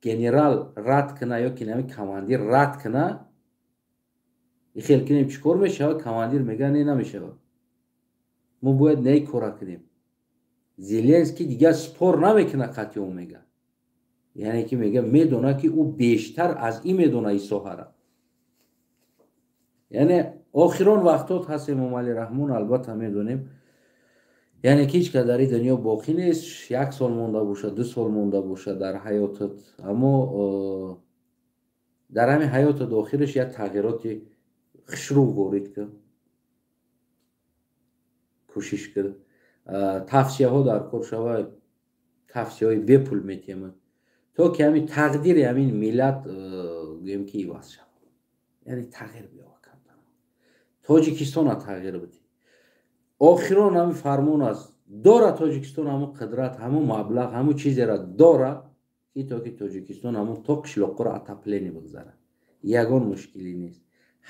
генерал рад куна ё ки инаме командир рад куна, ихел кунем чӣ кор мешавад? Командир мега не, намешавад, мо бояд не кора кунем. Зеленский дигар спор намекуна қатъи ӯ, мега, яъне ки мега медона ки ӯ бештар аз ин медона ин соҳара. Яъне охирон вақтот ҳаст Эмомалӣ Раҳмон, албатта медонем, яъне ки ҳеҷ кас дар ин дунё боқӣ нест, як сол монда бошад, 2 сол монда бошад дар ҳаётат, аммо дар ҳамин ҳаётат охираш як тағйироти хушрӯ ворид кун, кӯшиш кун. Тавсияҳо дар кор шава, тавсияҳои бепул метиҳем, то ки ҳамин тақдири ҳамин миллат гӯем ки иваз шавад, яъне тағйир биёвад. Тоҷикистона тағйир бидиҳ. Охирон ҳамин фармон аст, дора Тоҷикистон ҳамун қудрат, ҳамун маблағ, ҳамун чизеро дора, ки то ки Тоҷикистон ҳамун то қишлоқҳоро отопление бигзарад, ягон мушкилӣ нест.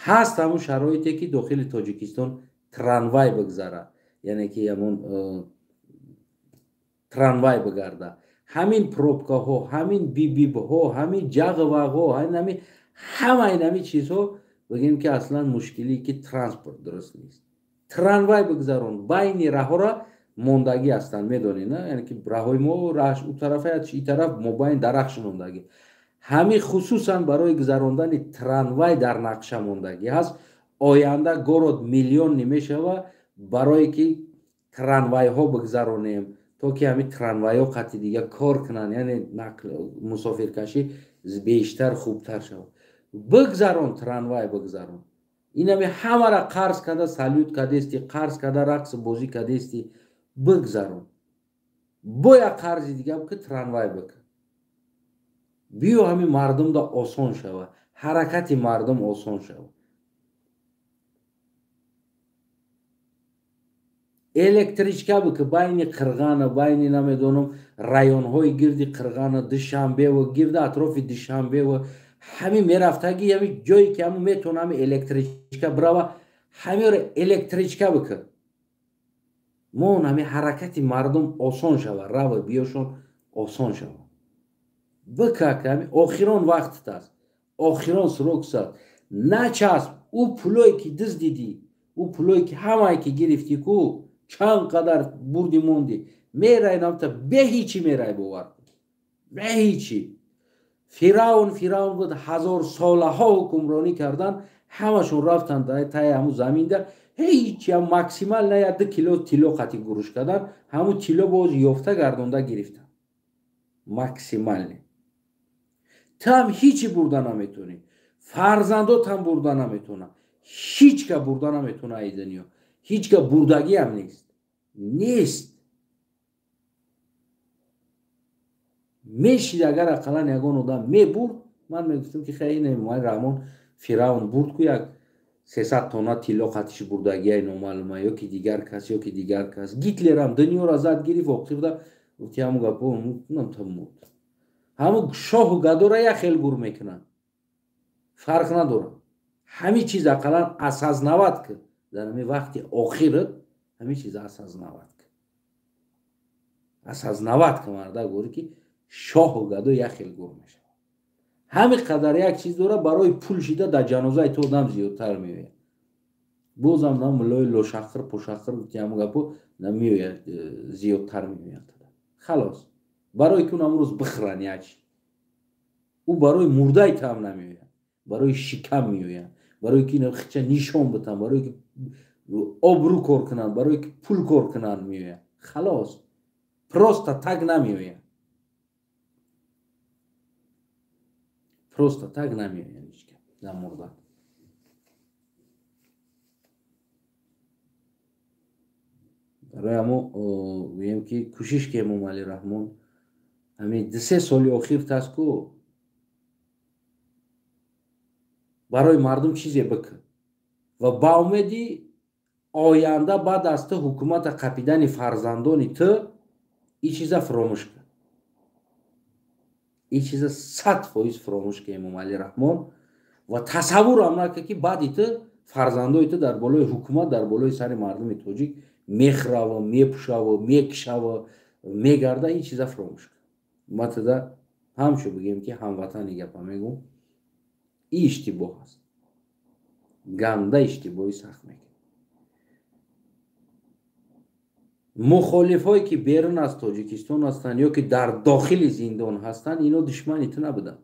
Ҳаст ҳамун шароите ки дохили Тоҷикистон трамвай бигзарад, яъне ки ҳамун трамвай бигарда. Ҳамин пробкаҳо, ҳамин бибибҳо, ҳамин ҷағвағҳо, ҳама ин чизҳо бигем ки аслан мушкилие ки транспорт дуруст нест. Трамвай бигзарон, байни раҳора мондагӣ ҳастанд, медонед, на? Яъне ки раҳои мо у тарафа и тараф мобайн дарахш мондагӣ. Ҳамин хусусан барои гузарондани трамвай дар нақша мондагӣ ҳаст. Оянда город миллион намешава барое ки трамвайҳо бигзаронем, то ки ҳамин трамвайҳо қатъи дига кор кунанд, яъне нақл мусофиркашӣ бештар хубтар шавад. Бигзарон, трамвай бигзарон. Инами ҳамара қарз карда салют кардести, қарз карда рақс бозӣ кардести, бигзарон. Боя қарзи дига ки трамвай бикун. Биё ҳамин мардумда осон шава, ҳаракати мардум осон шава. Электричка бики байни Қирғана, байни намедонам районҳои гирди Қирғана, Душанбеву гирди атрофи Душанбеву ҳамин мерафтагӣ, ҳамин ҷое ки ҳамун метавона ҳамин электричка бирава, ҳаминро электричка бикун. Мон ҳамин ҳаракати мардум осон шава, рава биёшон осон шава. Бика ки ҳамин охирон вақтат аст, охирон срок аст. Начасп ӯ пулое ки дуздидӣ, ӯ пулое ки ҳамае ки гирифтӣ ку, чанд қадар бурди монди, мерай намта бе ҳичи мерай, бовар кун, бе ҳичи. Фираун фираун буд, 1000 солаҳо ҳукмронӣ кардан, ҳамашон рафтанд таи ҳамун заминда, ҳеҷ ям максимал на 2 кило тилло қатӣ гуруш кардан, ҳамун тилло боз ёфта гардонда гирифтан. Максималне. Ту ҳам ҳичи бурда наметонӣ, фарзандотам бурда наметона, ҳеҷ ка бурда наметона ай дунё, ҳеҷ ка бурдагиам нест. Нест. Мешид агар ақаллан ягон одам мебурд, ман мегуфтам ки хай ин Эмомалӣ Раҳмон Фираун бурд ку, як 300 тонна тилло қатиш бурдагиай номаълума, ё ки дигар кас, ё ки дигар кас. Гитлерам дунёро зад гирифт, оқирда гуфти ҳамун гапо та мурд. Ҳамун шоҳу гадора як хел гур мекунанд, фарқ надорад. Ҳамин чиз ақаллан осознават ки дар ҳамин вақти охират ҳамин чиз осознават ки, осознават ки марда гӯри ки шоҳу гадо як хел гур мешавад. Ҳамин қадар як чиз дора, барои пул шида дар ҷанозаи ту одам зиёдтар меояд. Бозам на муллои лошақир пошақир гуфти ҳамун гапо на меояд, зиёдтар меояд. Халос. Барои ки он ҳамун рӯз бихӯранд як чи. Ӯ барои мурдаи ту ҳам намеояд, барои шикам меояд, барои ки хича нишон битан, барои ки обрӯ кор кунанд, барои ки пул кор кунанд меояд. Халос. Просто так намеояд. Просто так намеояд ҳеҷ кас дар мурда. Барои ҳамо гӯем ки кӯшиш ки Эмомалӣ Раҳмон ҳамин 2-3 соли охир таст ку барои мардум чизе бикун ва ба умеди оянда баъд аз ту ҳукумата қапидани фарзандони ту ин чиза фуромӯш кун. Ин чиза 100% фуромӯш кун Эмомалӣ Раҳмон ва тасаввурам накун ки баъди ту фарзандои ту дар болои ҳукумат, дар болои сари мардуми тоҷик мехӯраву, мепӯшаву, мекишаву, мегарда. Ин чиза фуромӯш кун. Ма туда ҳамчун бигем ки ҳамватани гапа мегӯм, ин иштибоҳ аст, ганда иштибоҳи сахт мекунад. Мухолифҳое ки берун аз Тоҷикистон ҳастанд ё ки дар дохили зиндон ҳастанд, ино душмани ту набуданд.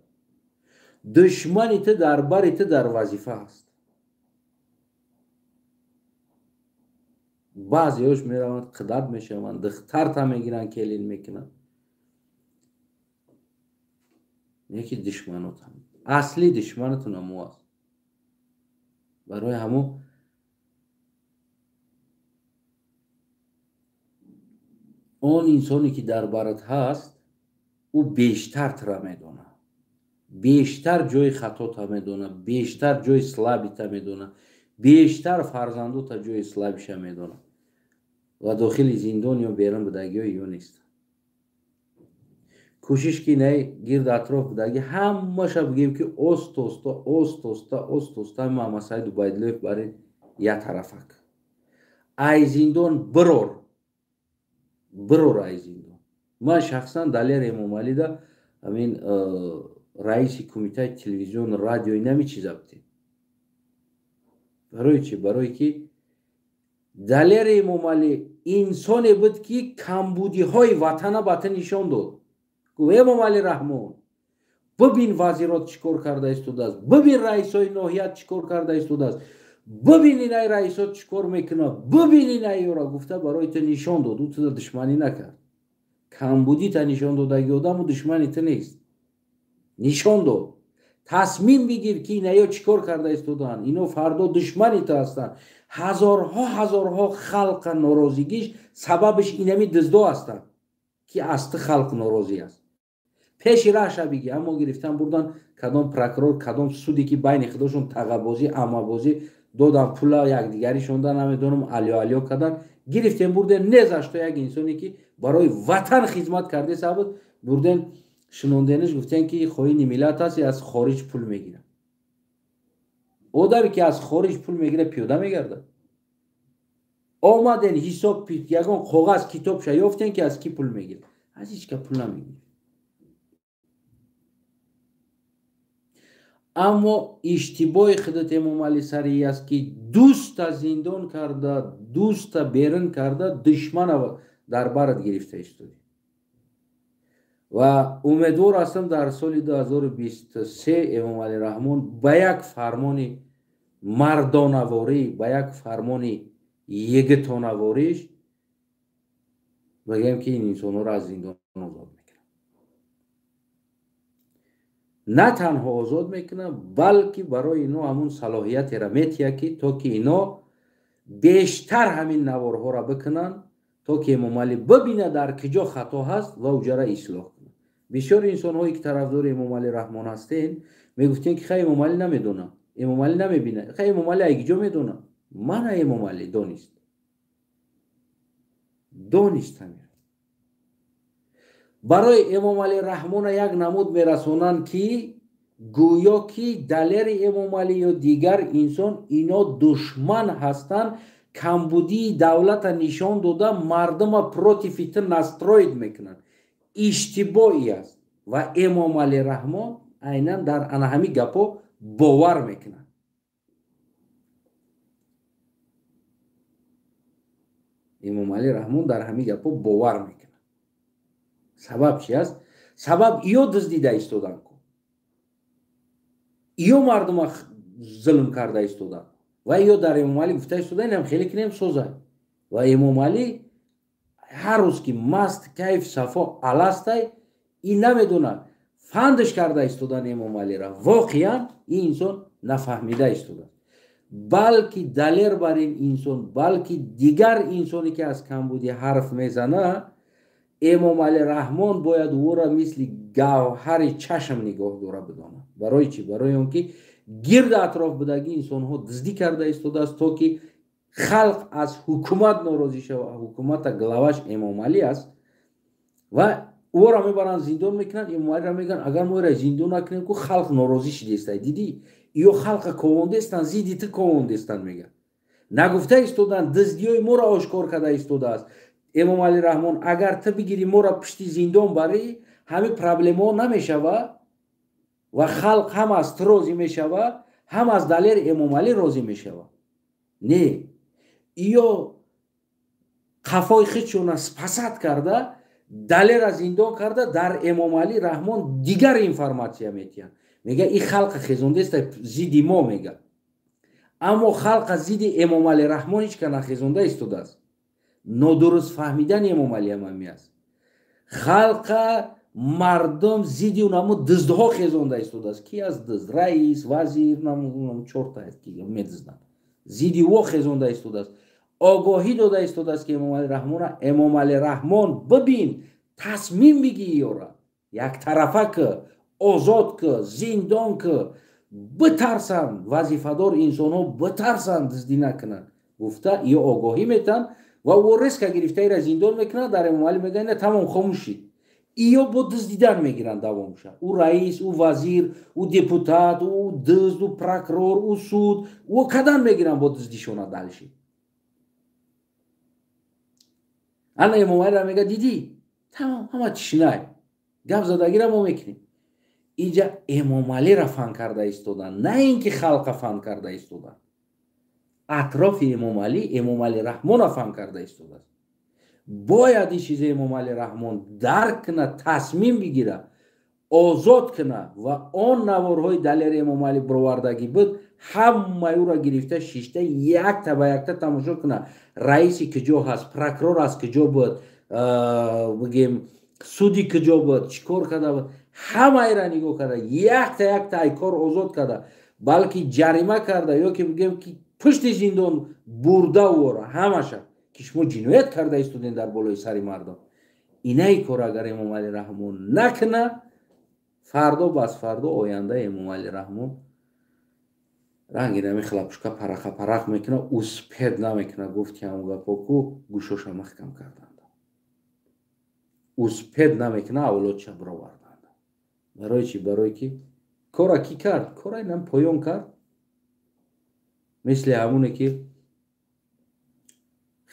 Душмани ту дар бари ту дар вазифа аст. Баъзеҳош мераванд, қидат мешаванд, духтарта мегиранд, келин мекунанд. Яки душманотам. Асли душманатон ҳамо аст. Барои ҳамо он инсоне ки дар барат ҳаст, ӯ бештар тра медонад, бештар ҷои хатота медонад, бештар ҷои слабита медонад, бештар фарзандота ҷои слабиша медонад ва дохили зиндон ё берун будагиҳо ё нестанд. Кӯшиш ки най гирд атроф будаги ҳамаша бигем ки остоста остоста остоста Муҳаммадсаид Убайдуллоев бари як тарафак. Ай зиндон бирор, бирор ай зиндон. Ман шахсан Далер Эмомалида ҳамин раиси кумитаи телевизион, радио инами чиза будем. Барои чи? Барое ки Далер Эмомалӣ инсоне буд ки камбудиҳои ватана ба ту нишон дод. Гуфт: Эмомалӣ Раҳмон, бибин вазирот чӣ кор карда истодааст, бибин раисои ноҳият чӣ кор карда истодааст, бибин инай раисот чӣ кор мекунад, бибин инай ёра, гуфта барои ту нишон дод. Ӯ туро душманӣ накард. Камбудита нишон додаги одаму душмани ту нест. Нишон дод. Тасмим бигир ки инаё чӣ кор карда истодаанд, ино фардо душмани ту ҳастанд. Ҳазорҳо ҳазорҳо халқа норозигиш сабабиш инами дуздо ҳастанд ки аз ту халқ норозӣ аст. Пеши раҳша биги, аммо гирифтан бурдан кадом прокурор, кадом суде ки байни худошон тағабозӣ, аммабозӣ додан, пула якдигаришонда намедонам алё алё кардан, гирифтем бурдем незашто як инсоне ки барои ватан хизмат карда буд, бурдем шинондениш, гуфтем ки хоини миллат аст, аз хориҷ пул мегирад. Одаме ки аз хориҷ пул мегирад, пиёда мегардад. Омаден ҳисоб ягон коғаз китобша ёфтем ки аз кӣ пул мегирад? Аз ҳеҷ ка пул намегирад. Аммо иштибоҳи худат Эмомалӣ сари аст ки дӯста зиндон карда, дӯста берун карда, душмана дар барат гирифта истодӣ. Ва умедвор ҳастам дар соли 2023 Эмомалӣ Раҳмон ба як фармони мардонаворӣ, ба як фармони егитонавориш бигӯем ки ин инсонҳоро аз зиндон озод мекунад. На танҳо озод мекунад, балки барои ино ҳамун салоҳиятеро метиҳад ки то ки ино бештар ҳамин наворҳоро бикунанд, то ки Эмомалӣ бибинад дар киҷо хато ҳаст ва уҷара ислоҳ кунад. Бисёр инсонҳое ки тарафдори Эмомалӣ Раҳмон ҳастен, мегуфтем ки хай Эмомалӣ намедонад, Эмомалӣ намебинад, хай Эмомалӣ ай киҷо медонад? Мана Эмомалӣ донист, донист ҳамин. Барои Эмомалӣ Раҳмона як намуд мерасонанд ки гӯё ки Далери Эмомалӣ ё дигар инсон ино душман ҳастанд, камбудии давлата нишон дода мардума против ту настроить мекунанд. Иштибоҳӣ аст ва Эмомалӣ Раҳмон айнан дар ана ҳамин гапҳо бовар мекунад. Эмомалӣ Раҳмон дар ҳамин гапҳо бовар мекунад. Сабаб чи аст? Сабаб иё дуздида истоданд ку, иё мардума зулм карда истоданд ва иё дар Эмомалӣ гуфта истода инам хеле кинем созай. Ва Эмомалӣ ҳар рӯз ки маст, кайф, сафо аластай, ин намедонад фандш карда истодан Эмомалиро. Воқеан ин инсон нафаҳмида истодааст, балки Далер бар ин инсон, балки дигар инсоне ки аз камбудӣ ҳарф мезанад, Эмомалӣ Раҳмон бояд ӯро мисли гавҳари чашм нигоҳ дора бидонад. Барои чӣ? Барои он ки гирд атроф будаги инсонҳо дуздӣ карда истодааст то ки халқ аз ҳукумат норозӣ шавад. Ҳукумата главаш Эмомалӣ аст ва ӯро мебаранд зиндон мекунанд. Эмомалиро мегӯянд агар мо ира зиндон накунем ку халқ норозӣ шидестай. Дидӣ, ё халқа ковондестанд, зидди ту ковондестанд, мегӯянд. Нагуфта истоданд дуздиҳои моро ошкор карда истодааст Эмомалӣ Раҳмон. Агар ту бигирӣ моро пушти зиндон барӣ, ҳамин проблемаҳо намешавад ва халқ ҳам аз ту розӣ мешавад, ҳам аз Далери Эмомалӣ розӣ мешавад. Не, ё қафои худшона спасать карда, Далера зиндон карда, дар Эмомалӣ Раҳмон дигар информатсия метиҳанд. Мега ин халқа хезондеста зидди мо, мега. Аммо халқа зидди Эмомалӣ Раҳмон ҳеҷ ка нахезонда истодааст. Нодуруст фаҳмидани Эмомалӣ ҳам ҳамин аст. Халқа, мардум зидди унамо дуздҳо хезонда истодааст. Ки аз дузд? Раис, вазир, чорта аст, ки медузданд. Зидди ӯ хезонда истодааст. Огоҳӣ дода истодааст, ки Эмомалӣ Раҳмона, Эмомалӣ Раҳмон, бибин, тасмим бигӣ ёра. Яктарафа ки, озод ки, зиндон ки, битарсанд, вазифадор инсонҳо битарсанд, дуздӣ накунанд. Гуфта ё огоҳӣ метан ва ӯ резко гирифта ира зиндон мекунад, дар Эмомалӣ мегӯяд, ина тамом, хомӯшӣ. Иё бо дуздидан мегиранд давомша. Ӯ раис, ӯ вазир, ӯ депутат, ӯ дузд, ӯ прокурор, ӯ суд, ӯ кадан мегиранд бо дуздишона дальше. Ана Эмомалиро мегӯяд, дидӣ, тамом, ҳама тишинай, гап задагиро мо мекунем. Инҷа Эмомалиро фан карда истоданд, на ин ки халқа фан карда истоданд. Атрофи Эмомалӣ, Эмомалӣ Раҳмонро фан карда истодааст. Бояд ин чизе Эмомалӣ Раҳмон дарк кунад, тасмим бигирад, озод кунад ва он наворҳои Далери Эмомалӣ бировардагӣ буд, ҳамаи ӯро гирифта шишта якта ба якта тамошо кунад. Раиси куҷо ҳаст, прокурор аз куҷо буд, бигем суди куҷо буд, чӣ кор карда буд, ҳамаеро нигоҳ карда, якта якта ай кор озод карда, балки ҷарима карда ё ки бигем ки пушти зиндон бурда ӯро ҳамаша, ки шумо ҷиноят карда истодем дар болои сари мардум. Инаи кор агар Эмомалӣ Раҳмон накунад, фардо бас фардо оянда Эмомалӣ Раҳмон ранги нами хлапушка параха парах мекунад, успед намекунад. Гуфт ки ҳамон гапо ку гӯшоша маҳкам карданд, успед намекунад, авлодша бироварданд. Барои чӣ? Барое ки кора кӣ кард? Кора инам поён кард. Мисли ҳамоне ки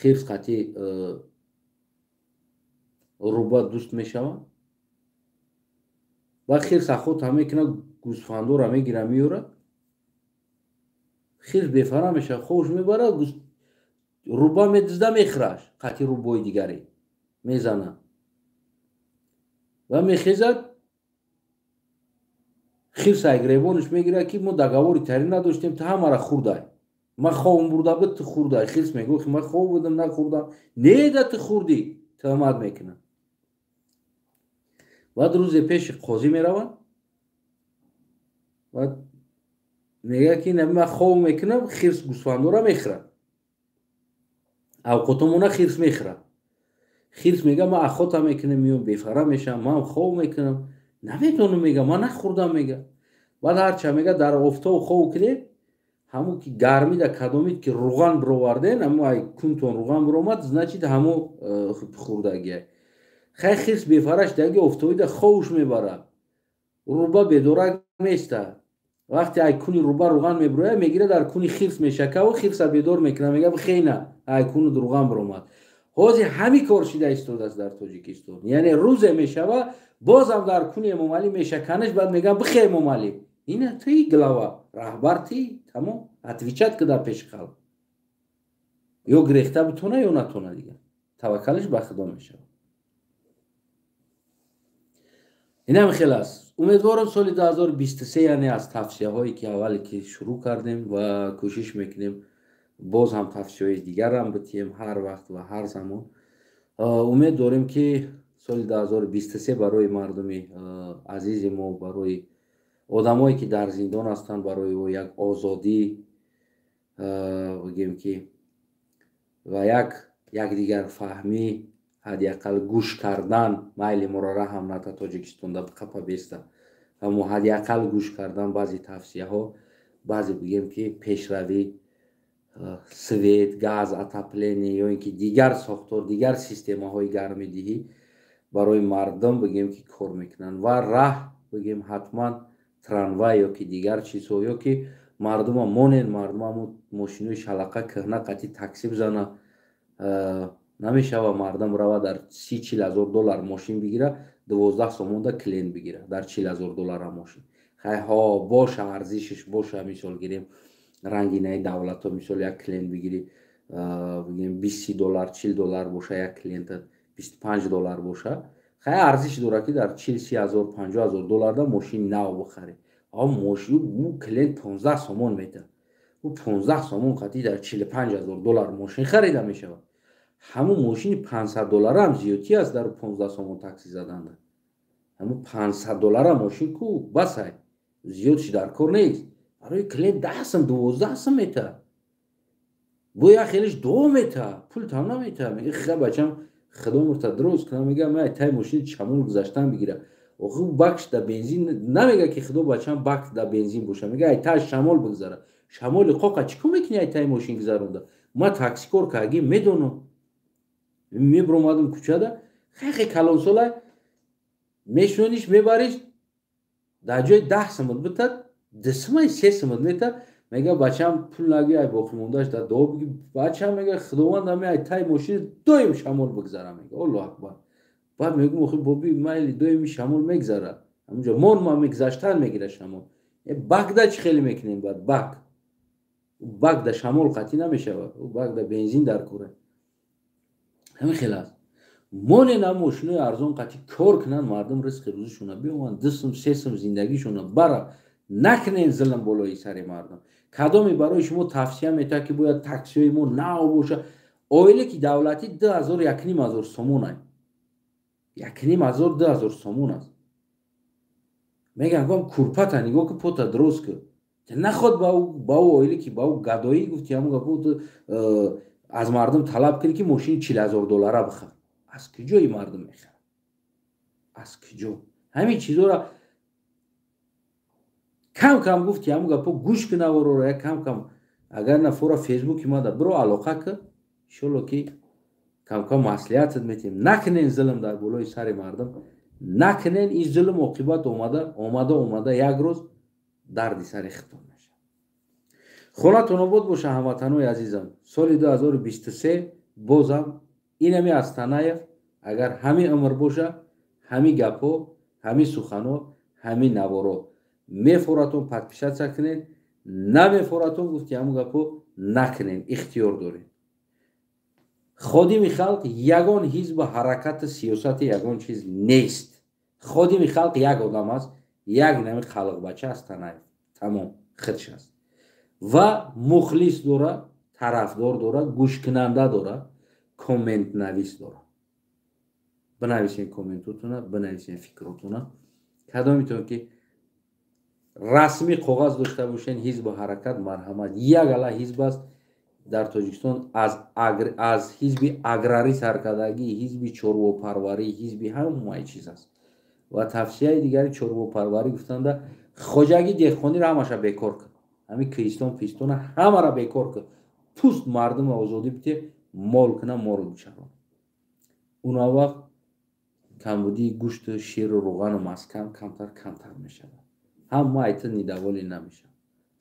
хирс қатъи руба дӯст мешавад ва хирс ахота мекунад, гӯсфандора мегира меёрад, хирс бефара мешавад, ховш мебарад, руба медизда мехӯраш, қатъи рубои дигаре мезанад ва мехезад, хирс айгребонаш мегирад, ки мо договори тарин надоштем, ту ҳамара хӯрдай, ман ховм бурда буд, ту хӯрдай. Хирс мегӯ, ки ман хов будам, нахӯрдам. Не, да ту хӯрдӣ, туҳмат мекунад. Баъд рӯзе пеши қозӣ меравад баъд мегӯяд, ки ман хов мекунам, хирс гӯсфандора мехӯрад, авқотомона хирс мехӯрад. Хирс мега, ман ахота мекунам, миём бефара мешавам, ман хов мекунам, наметонам, мега, ман нахӯрдам, мега. Баъд ҳарча мега, дар офтоб хов кунед, ҳамун ки гармида кадомид ки руған бироварден, ҳамун ай кунтон руған биромад, значит ҳамун хӯрдагия. Хай хирс бефараш даги офтобида ховш мебарад, руба бедорак места. Вақте ай куни руба руған мебирояд, мегирад дар куни хирс мешакаву хирса бедор мекунад, мега бихейна, ай куну руған биромад. Ҳозир ҳамин кор шида истодааст дар Тоҷикистон. Яъне рӯзе мешава, бозам дар куни Эмомалӣ мешаканаш, баъд мегӯянд бихе Эмомалӣ, ина ти глава, раҳбар ти, тамом, отвечать ки дар пеши халқ. Ё гирехта битона, ё натона, дигар таваккалаш ба Худо мешавад. Инам хел аст. Умедворам соли 2023, яъне аз тавсияҳое ки аввале ки шурӯъ кардем ва кӯшиш мекунем боз ҳам тавсияҳои дигарам битиҳем ҳар вақт ва ҳар замон. Умед дорем, ки соли 2023 барои мардуми азизи мо, барои одамое ки дар зиндон ҳастанд, барои ӯ як озодӣ, бигем ки ва як якдигарфаҳмӣ, ҳадди ақал гӯш кардан, майли моро раҳам ната Тоҷикистонда қапа беста, аммо ҳадди ақал гӯш кардан баъзе тавсияҳо, баъзе бигем ки пешравӣ, свет, газ, отопление ё ин ки дигар сохтор, дигар системаҳои гармидиҳӣ барои мардум бигем ки кор мекунанд ва раҳ бигем ҳатман трамвай ё ки дигар чизҳо, ё ки мардума монен, мардума мошинои шалақа кӯҳна қатъи такси бизана намешава. Мардум рава дар 30-40 ҳазор доллар мошин бигира, 12 сомонда клиент бигира дар 40 ҳазор доллара мошин. Хай ҳо боша, арзишаш боша, мисол гирем ранги наи давлатҳо, мисол як клиент бигирӣ, бигирем 20 доллар, 40 доллар боша, як клиента 25 доллар боша, хай арзиш дорад, ки дар 40-30 ҳазор, 50 ҳазор долларда мошини нав бихарӣ. А мошин ӯ клиент 15 сомон медиҳад, ӯ 15 сомон қатъи дар 45 ҳазор доллар мошин харида мешавад. Ҳамун мошини 500 долларам зиёдтӣ аст дар 15 сомон такси заданда. Ҳамун 500 доллара мошин ку басай, зиёдши дар кор нест. Барои клиент 10 сум, 12 сум мета, бо як хелиш дуо мета, пул там намета. Мега: «Ха, бачам, худо мурта дуруст кунам». Мега: «Ман тай мошини чамон гузаштан бигира». Охи бакш да бензин намега, ки худо бачам бак да бензин боша. Мега: «Ай таш шамол бигзара». Шамоли қоқа чӣ кор мекунӣ ай тай мошин гузаронда? Ма такси кор карги, медонам. Мебиромадам кӯчада, хехе калонсолай мешуниш, мебариш, дар ҷои 10 сумат битад, 2 сумай, 3 сумат мета. Мега: «Бачам, пул нагӯй, ай боқимондааш дар дуо биги, бачам». Мега: «Худованд ами ай тай мошини доим шамол бигзара». Мега: «Аллоҳ акбар». Баъд мегӯм: «Охи, боби, майли, доими шамол мегзара, ҳамунҷо мон ма мегзаштан мегира шамол. Бакда чӣ хеле мекунем?» Баъд бак да шамол қатъӣ намешавад, бак да бензин дар кора. Ҳамин хел аст. Монена мошинои арзон қатъӣ кор кунанд, мардум ризқи рӯзишона биёманд, 2 сум, 3 сум зиндагишона бара. Накунен зулм болои сари мардум. Кадоме барои шумо тавсия метавад, ки бояд таксиҳои мо нав боша? Оиле ки давлатӣ 2000, 1500 сомон ай, 1500, 2000 сомон аст. Мегӯям: гом курпата нигоҳ ки, пота дуруст ки наход ба ӯ оиле ки ба ӯ гадоӣ гуфти. Ҳамун гапо аз мардум талаб кунӣ, ки мошини 40 000 доллара бихар. Аз куҷои мардум мехарад, аз куҷо? Ҳамин чизоро кам кам гуфти, ҳамун гапо гӯш ки наворора як кам кам. Агар нафора фейсбуки мада биро, алоқа ки, иншолло ки камкам маслиҳатат метиҳем. Накунен зулм дар болои сари мардум, накунен ин зулм. Оқибат омада, омада, омада як рӯз дарди сари худтон мешавад. Хонатон обод боша, ҳамватанои азизам. Соли 2023 бозам инами Астанаев агар ҳамин умр боша, ҳамин гапҳо, ҳамин суханҳо, ҳамин наворо мефоратон, подписаться кунед. Намефоратон, гуфти ҳамун гапҳо, накунен, ихтиёр доред. Ходими халқ ягон ҳизбу ҳаракату сиёсати, ягон чиз нест. Ходими халқ як одам аст, як нами халқбача Астанаев, тамом, худш аст ва мухлис дора, тарафдор дора, гӯшкунанда дора, комментнавис дора. Бинависен комментотуна, бинависен фикротуна. Кадомитон ки расмӣ коғаз дошта бошен, ҳизбу ҳаракат, марҳамат. Як ала ҳизб аст дар Тоҷикистон, аз ҳизби аграрӣ саркардагӣ, ҳизби чорвопарварӣ, ҳизби ҳамаи чиз аст. Ва тавсияи дигари чорвопарварӣ гуфтанда: хоҷагӣ деҳқониро ҳамаша бекор кун, ҳамин кӯҳистон пистона ҳамаро бекор кун, пуст мардумро озодӣ бите, мол куна, мол бичарон. Уна вақт камбудии гӯшту ширу рӯғану маскан камтар камтар мешавад, ҳама айта недовольный намешавад.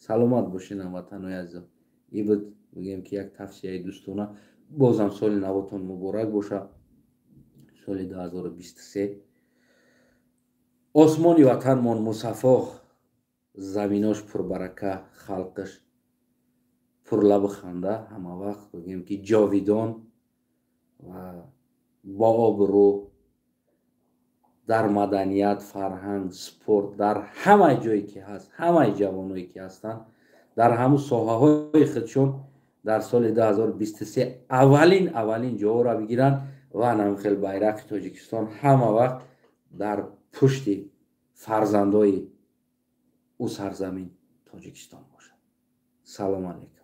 Саломат бошед, ҳамватанои азизам. Ибуд бигӯем, ки як тавсияи дӯстона. Бозам соли навотон муборак боша, соли 2023. Осмони ватанмон мусаффо, заминош пурбарака, халқаш пурлабу ханда, ҳама вақт бигӯем, ки ҷовидон ва бо обрӯ, дар маданият, фарҳанг, спорт, дар ҳамаи ҷое ки ҳаст, ҳамаи ҷавоное ки ҳастанд, дар ҳамун соҳаҳои худшон дар соли 2023 аввалин аввалин ҷоҳоро бигиранд ва намхел байрақи Тоҷикистон ҳама вақт дар пушти фарзандои ӯ сарзамин Тоҷикистон бошад. Салому алайкум.